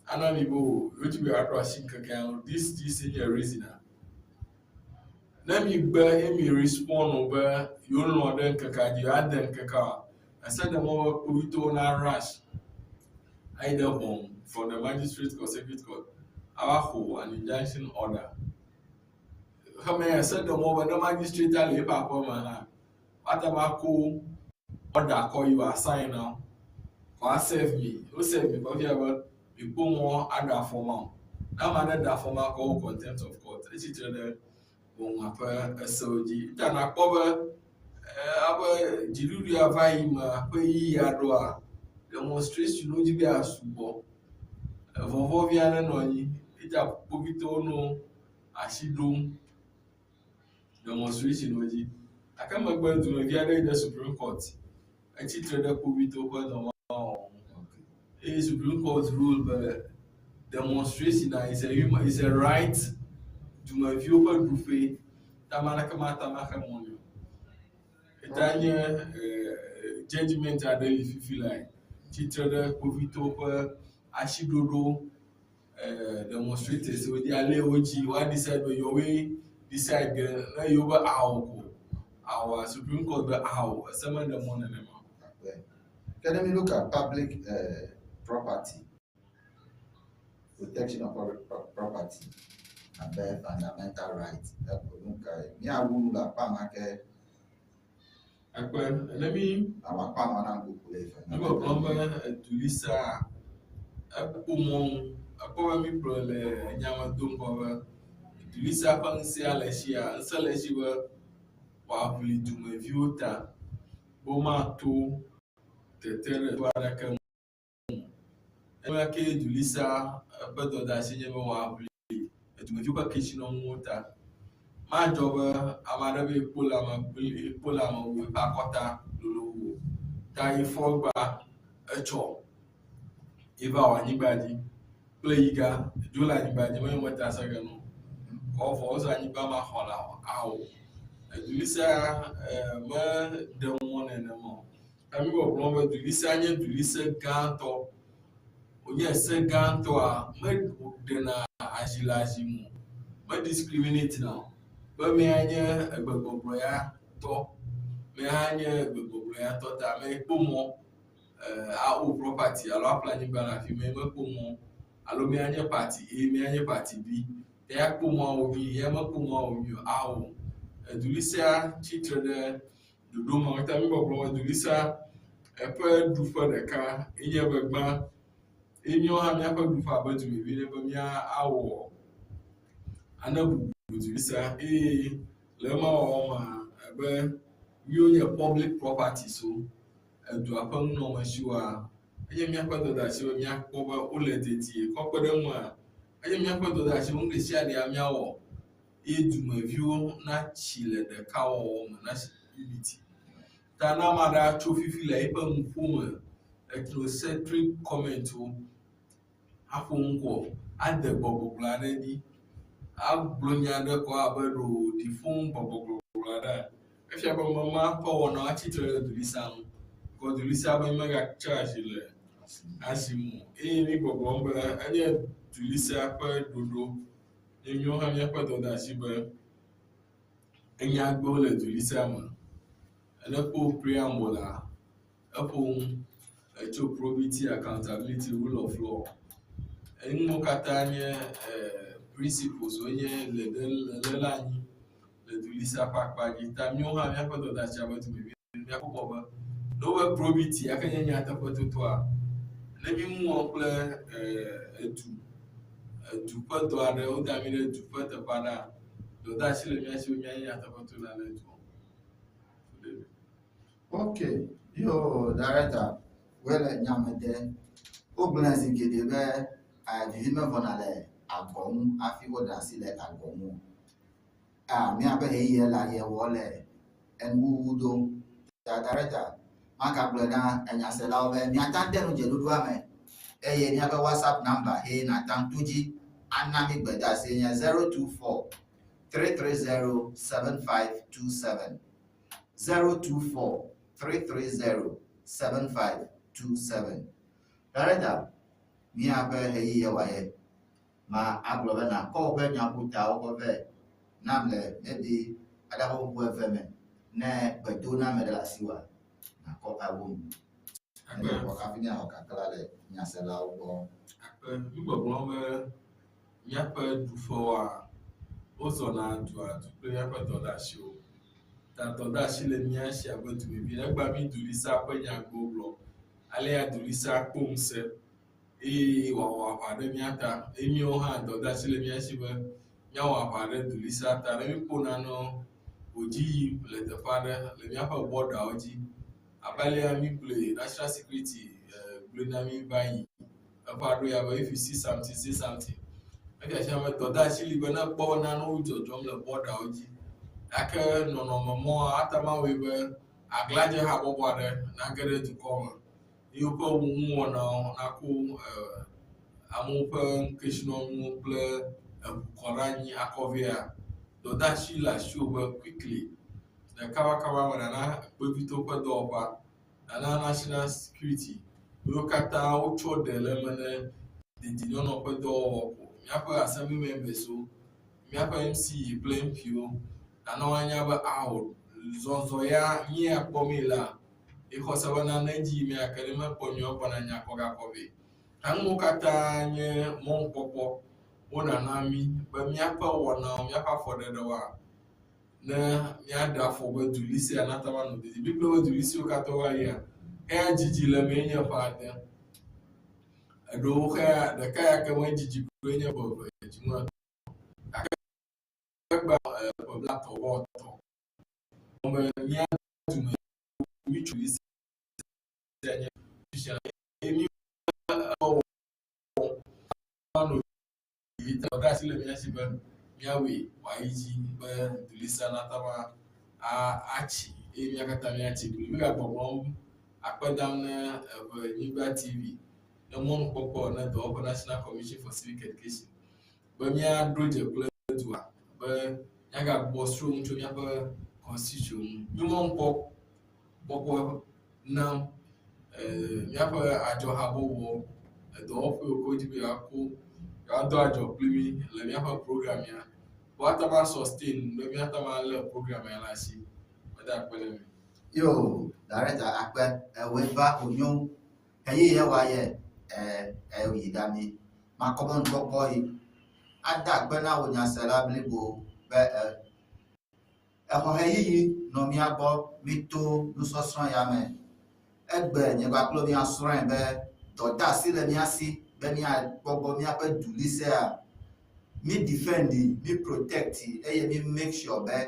ana mi be o yewodzi be yewoaɖo asi ŋkekea ŋu. This nye reason a. Ne mi gbe ye mi respond be yewolɔ̃ ɖe ŋkekea dzi, yewoade ŋkekea oa, ese ɖe mɔ be kpovitɔwo na rush ayi ɖe ʋɔnu from the magistrate court, circuit court ava xɔ an injunction order. Xeme ese ɖe mɔ be ne magistrate le eƒe aƒe me hã, woate ŋu ako order kɔ yi wòa sign na wo, kɔ aserve mi. Wo serve mi kɔ fia be mikpɔ mɔ aɖe afɔ ma o. Ne ame aɖe ɖe afɔ ma kɔ wo contempt of court. Etsi tre ɖe ʋɔnua ƒe esewo dzi. Ta nakpɔ be abe dziɖuɖua va yi mea ƒe ɣeyiɣi aɖoa, demonstration wo dzi be yeasugbɔ. Vɔvɔ̃ vi aɖe nɔ anyi. Eya kpovitɔwo nɔ asi ɖom demonstration wo dzi. Gake megbe dumevi aɖe yi ɖe Supreme Court. Etsi tre ɖe kpovitɔwo ƒe dɔwɔwɔ ŋu. Eye Supreme Court rule be demonstration is a human is a right dumeviwo ƒe ɖuƒe. Ta ame aɖeke mate ŋu axe mɔ nɛ o. Eta nye judgement aɖe li fifi lae tsi tre ɖe kpovitɔwo ƒe asiɖoɖo demonstrators wo dzi ale wo dzi woa decide be yewoe decide ge ne yewo be ao ko aoa Supreme Court be ao ese meɖe mɔ nenema o. Ke ne mi look at public property, protection of public property abe fundamental right, eko nu kae míawu nu le akpa ma ke Akpe ne mi awɔ akpa ma na ŋkuku le mi gbɔgblɔm be edulisa ekpɔ mɔnu ekpɔ be mi gblɔ le enya me do ŋgɔ be dulisa ƒe ŋusẽa le esia ŋusẽ le esi be wòaʋli dumeviwo ta be womato tete ɖe to aɖeke ŋu o. Ema ke dulisa ƒe dɔdeasi nye be wòaʋli edumeviwo ƒe kesinɔnuwo ta. Madzɔ be ame aɖe be yekpo le ame yekpo le ame wu eƒe akɔta lolo wu o. Ta yefɔ gba etsɔ ye va wɔ anyigba dzi kple yiga dzo le anyigba dzi menye meta se ge no. Kɔ vɔ wozɔ anyigba ma xɔ la ao. Edulisa meɖe mɔ nenema o. Ta mi gbɔgblɔm be dulisa nye dulise gãtɔ. Wònye se gãtɔa meɖena azi le azi me o. Me discriminate na o. Be mea nye egbegbɔgblɔ ya tɔ. Me hã nye gbegbɔgblɔ ya tɔ ta me kpɔ mɔ awo property alo aƒle anyigba le afi ma mekpɔ mɔ alo míanye party A, míanye party B. Ya kpɔ mɔ awɔ nyui, ya mekpɔ mɔ awɔ nyui o. Ao, edulisia tsitre ɖe ɖoɖo ma ta mígbɔgblɔ be dulisia eƒe ɖuƒe ɖeka enye be gbã ye míawo hã míaƒe ɖuƒe abe dumevi ene be míawɔ ane bubu dulisia eye le ema wɔwɔ mea ebe míwo nye public properties wo edua ƒe nunɔamesiwoa enye míaƒe dɔdeasi be míakpɔ be wole dedie. Kɔ kpe ɖe eŋua enye míaƒe dɔdeasi be nu ɖe sia ɖea míawɔ ye dumeviwo natsi le ɖekawɔwɔ me natsi unity. Ta ne ame aɖe atso fifi le eƒe nuƒo me ethnocentric commentwo aƒo ŋkɔ ade gbɔgbɔgblɔ aɖe ɖi agblɔ nya aɖe kɔ abe ɖe wòɖi fũu gbɔgbɔgblɔ aɖea, efia be ame ma ƒe wɔnawo atsitre ɖe dulisa ŋu. Kɔ dulisa be megatsa asi le asi ŋu o. Eye mi gbɔgblɔm be enye dulisa ƒe ɖoɖo ye míawo hã míaƒe dɔdeasi be enyagbewo le dulisa me. Ne ekpɔ preamble la, eƒo nu etso probity, accountability, rule of law. Enuwo katã nye principles wonye le ɖe le le anyi le dulisa ƒe akpa dzi. Ta míawo hã míaƒe dɔdeasi abe dumevi míakpɔ gbɔ be ne wobe probity ake nye nyateƒetotoa, ne mí nu wɔm kple edu edu ƒe dɔ aɖe woda mí ɖe du ƒe teƒe aɖea, dɔdeasi le mía si be míanye nyateƒetola le dua me. Ok, yo director, wole nyame de. Wogblɔe zi geɖe be vivi mevɔna le agɔ ŋu hafi woɖe asi le agɔ ŋu. Ah, míaƒe ɣeyiɣi le aye wɔ le enuwuwu ɖom. Ta director, magagblɔe na enyaselawo be miata de nu dzeɖoɖoa me eye míaƒe WhatsApp number eye nàta to dzi ana mí gbedeasi nye 024 330 7527. 024 330 7527. Director, míaƒe ɣeyiɣi wɔ ye. Ma agblɔ be nàkɔ woƒe nyaƒotawo kɔ vɛ nam le maybe aɖabaƒoƒo eve me ne gbedoname ɖe le asiwòa, nàkɔ awu nu. Akpe. Hafi míaxɔ kakla le nyaselawo gbɔ. Akpe. Mígbɔgblɔm be míaƒe ɖuƒewoa, wozɔna duadu kple míaƒe dɔdeasiwo. Ta dɔdeasi le mía si abe dumevi ene. Egbea mí dulisa ƒe nyagbewo gblɔm. Alea dulisa kpɔ ŋusẽ eye wòawɔ aʋa ɖe mía ta. Eye míawo hã dɔdeasi le mía si be míawɔ aʋa ɖe dulisa ta. Ne míkpɔ nanewo wòdzi yim le teƒe aɖe le míaƒe bɔdawo dzi abe alea mígblɔe National Security gblɔe na mí va yi eƒe aɖo ya be if you see something, say something. Efia be dɔdeasi li be ne ekpɔ be nanewo dzɔdzɔm le bɔdawo dzi gake nɔnɔme mɔa ate ŋu awɔe be aglãdze habɔbɔ aɖe nage ɖe dukɔ me ye woƒe nuwɔnawo nako amewo ƒe kesinɔnuwo kple eŋu kɔ ɖe anyi akɔ vɛa, dɔdeasi le asiwò be quickly le kabakaba me nana kpovitɔwo ƒe dɔwɔƒea, nana national security wo katã wotsɔ ɖe le eme ne dedienɔnɔ ƒe dɔwɔwɔ ko. Míaƒe assembly members wo, míaƒe MC kple MP wo nana woanya be ao zɔzɔ ya mía kpɔ mí lea, exɔ se be nane dzi yim gake ne mekpɔ nyuie egbɔna nya kɔ gakɔ vɛ. Ta nuwo katã nye mɔnukpɔkpɔ wonana mí be míaƒe wɔnawo, míaƒe afɔɖeɖewoa, ne míaɖe afɔ be duli sia nate ŋu anɔ dedie. Biblia be duli siwo katã woayia, eya dzidzi le emee nye ƒe ade. Eɖewo xea ɖeka ya ke me dzidzi koe nye ƒe eve dziŋu etɔ̃. Gake egbea ƒe blaetɔ̃ vɔ etɔ̃. Be mía dume mítso duli sia nye fisia eye mí ewɔ anɔ dɔ asi le mía si be míawɔe wòayi dzi be dulisa nate ŋu atsi eye mía katã míatsi kpli. Mígagbɔgblɔm akpe dam ne Eʋenyigba TV ne mɔnukpɔkpɔ ne dɔwɔƒe National Commission for Civic Education be míaɖo dze kple dua be míagagbugbɔ srɔ̃ nu tso míaƒe constitution ŋu. Mí mɔnukpɔkpɔ nam míaƒe adzɔhabɔbɔ edɔwɔƒe yiwo ke wodi be yewoako yewoado adzɔ kpli mí le míaƒe program ya. Woate ŋu a sustain be míate ŋu alé program ya ɖe asi. Meda akpe ɖe mi. Yo, director akpe ewoe va onyo ɣeyiɣi ye wa ye e e yi ɖa mi. Makɔ mɔnukpɔkpɔ yi ada akpe na wò nyasela blibo be e exɔ ɣeyiɣi nɔ mía gbɔ míto nusɔsrɔ̃ ya me. Egbe nye kpakple míasrɔ̃e be dɔdeasi le mía si be míakpɔ gbɔ míaƒe dulisea. Mí defend, mí protect eye mí make sure be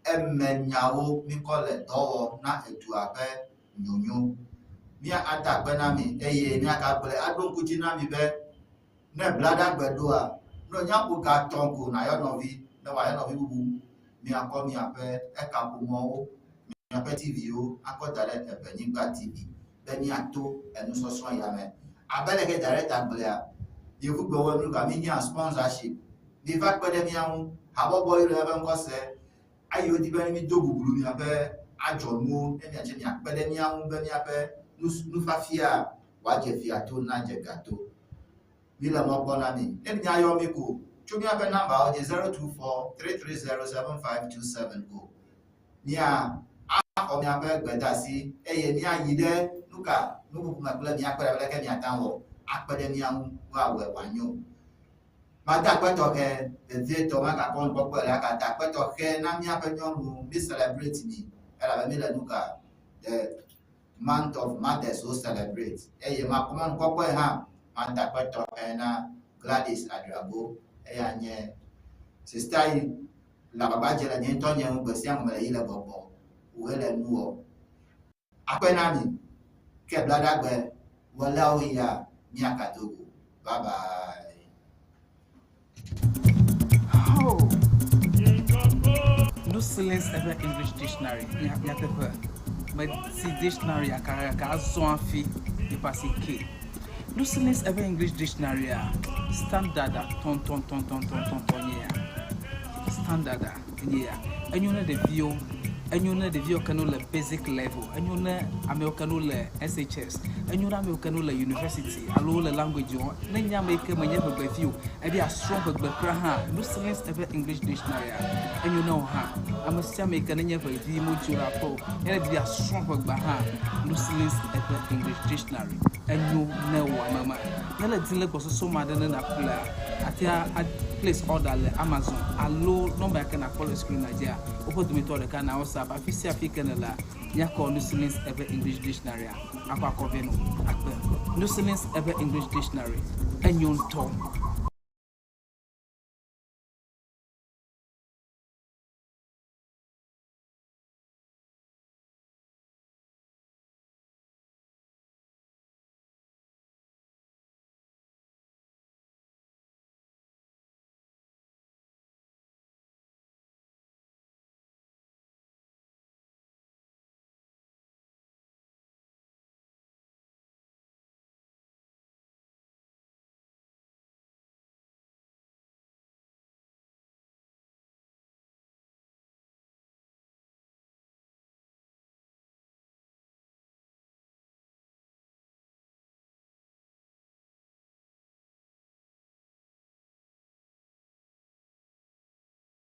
eme nyawo míkɔ le dɔ wɔm na edua ƒe nyonyo. Mía ada akpe na mi eye míagagblɔe aɖo ŋku dzi na mi be ne blaɖagbe ɖoa, ne wònya ƒo ga etɔ̃ ko nàyɔ nɔvi ne wòayɔ nɔvi bubu miakɔ miaƒe ekaƒomɔwo, miaƒe TV-wo akɔ da ɖe Eʋenyigba TV be míato enusɔsrɔ̃ ya me. Abe leke director gblɔea, yevugbe wɔ nu ga míhiã sponsorship. Miva kpe ɖe mía ŋu. Habɔbɔ yi le míaƒe ŋkɔ se eye wodi be mído bublu miaƒe adzɔnuwo ne miatse miakpe ɖe mía ŋu be míaƒe nufafia wòadze fia to nadze ga to. Míle mɔ kpɔm na mi. Ne miayɔ mí ko tso míaƒe nɔmbawo dzi 024 330 7527 ko mía axɔ miaƒe gbedeasi eye míayi ɖe nuka nuƒoƒo me kple mía kpe ɖe leke miate ŋu awɔ akpe ɖe mía ŋu woawɔe wòanyo. Made akpe tɔxɛ vevietɔ magakpɔ nukpɔkpɔe le agade akpe tɔxɛ na míaƒe nyɔnuwo. Mí celebrate mi elabe míle nuka the month of mothers wo celebrate eye makpɔ mɔnukpɔkpɔe hã made akpe tɔxɛ na Gladys Adrago eya nye sista yi le agbagba dze le nye ŋutɔ nye ŋu gbe sia gbe mele yi le gbɔgbɔ wòe le nu wɔ. Akpe na mi ke blaɖagbe wɔlawo ya míagado go. Bye bye. Oh. No silence ever English dictionary. Nyateƒe. Meti dictionary akakaka azɔ hafi yeƒe asi ke. No silence ever English dictionary a standard a tɔntɔntɔntɔntɔntɔn nye ya. Standard a nye ya. Enyo ne ɖeviwo, enyo ne ɖeviwo ke no le basic level, enyo ne amewo ke no le SHS, enyo ne amewo ke no le university alo wole language wɔm. Ne nye ame yi ke menye ʋegbevi o, ebi asrɔ̃ ʋegbe kura hã, no silence eƒe English dictionary a, enyo ne wò hã. Ame sia ame yi ke nenye ʋevi modzo le aƒe o, ne ebi asrɔ̃ ʋegbea hã, no silence eƒe English dictionary enyo ne wò ame ma. Ne le dim le gbɔsɔsɔ me aɖe ne nàƒlea, àte a place order le Amazon alo nɔmba yi ke nàkpɔ le screen-a dzia, woƒe dometɔ ɖeka na WhatsApp. Afi sia afi ke nèlea, míakɔ Nusilin's Ewe English Dictionary-a akɔ akɔ vɛ nɔ akpe. Nusilin's Ewe English Dictionary, enyo ŋutɔ.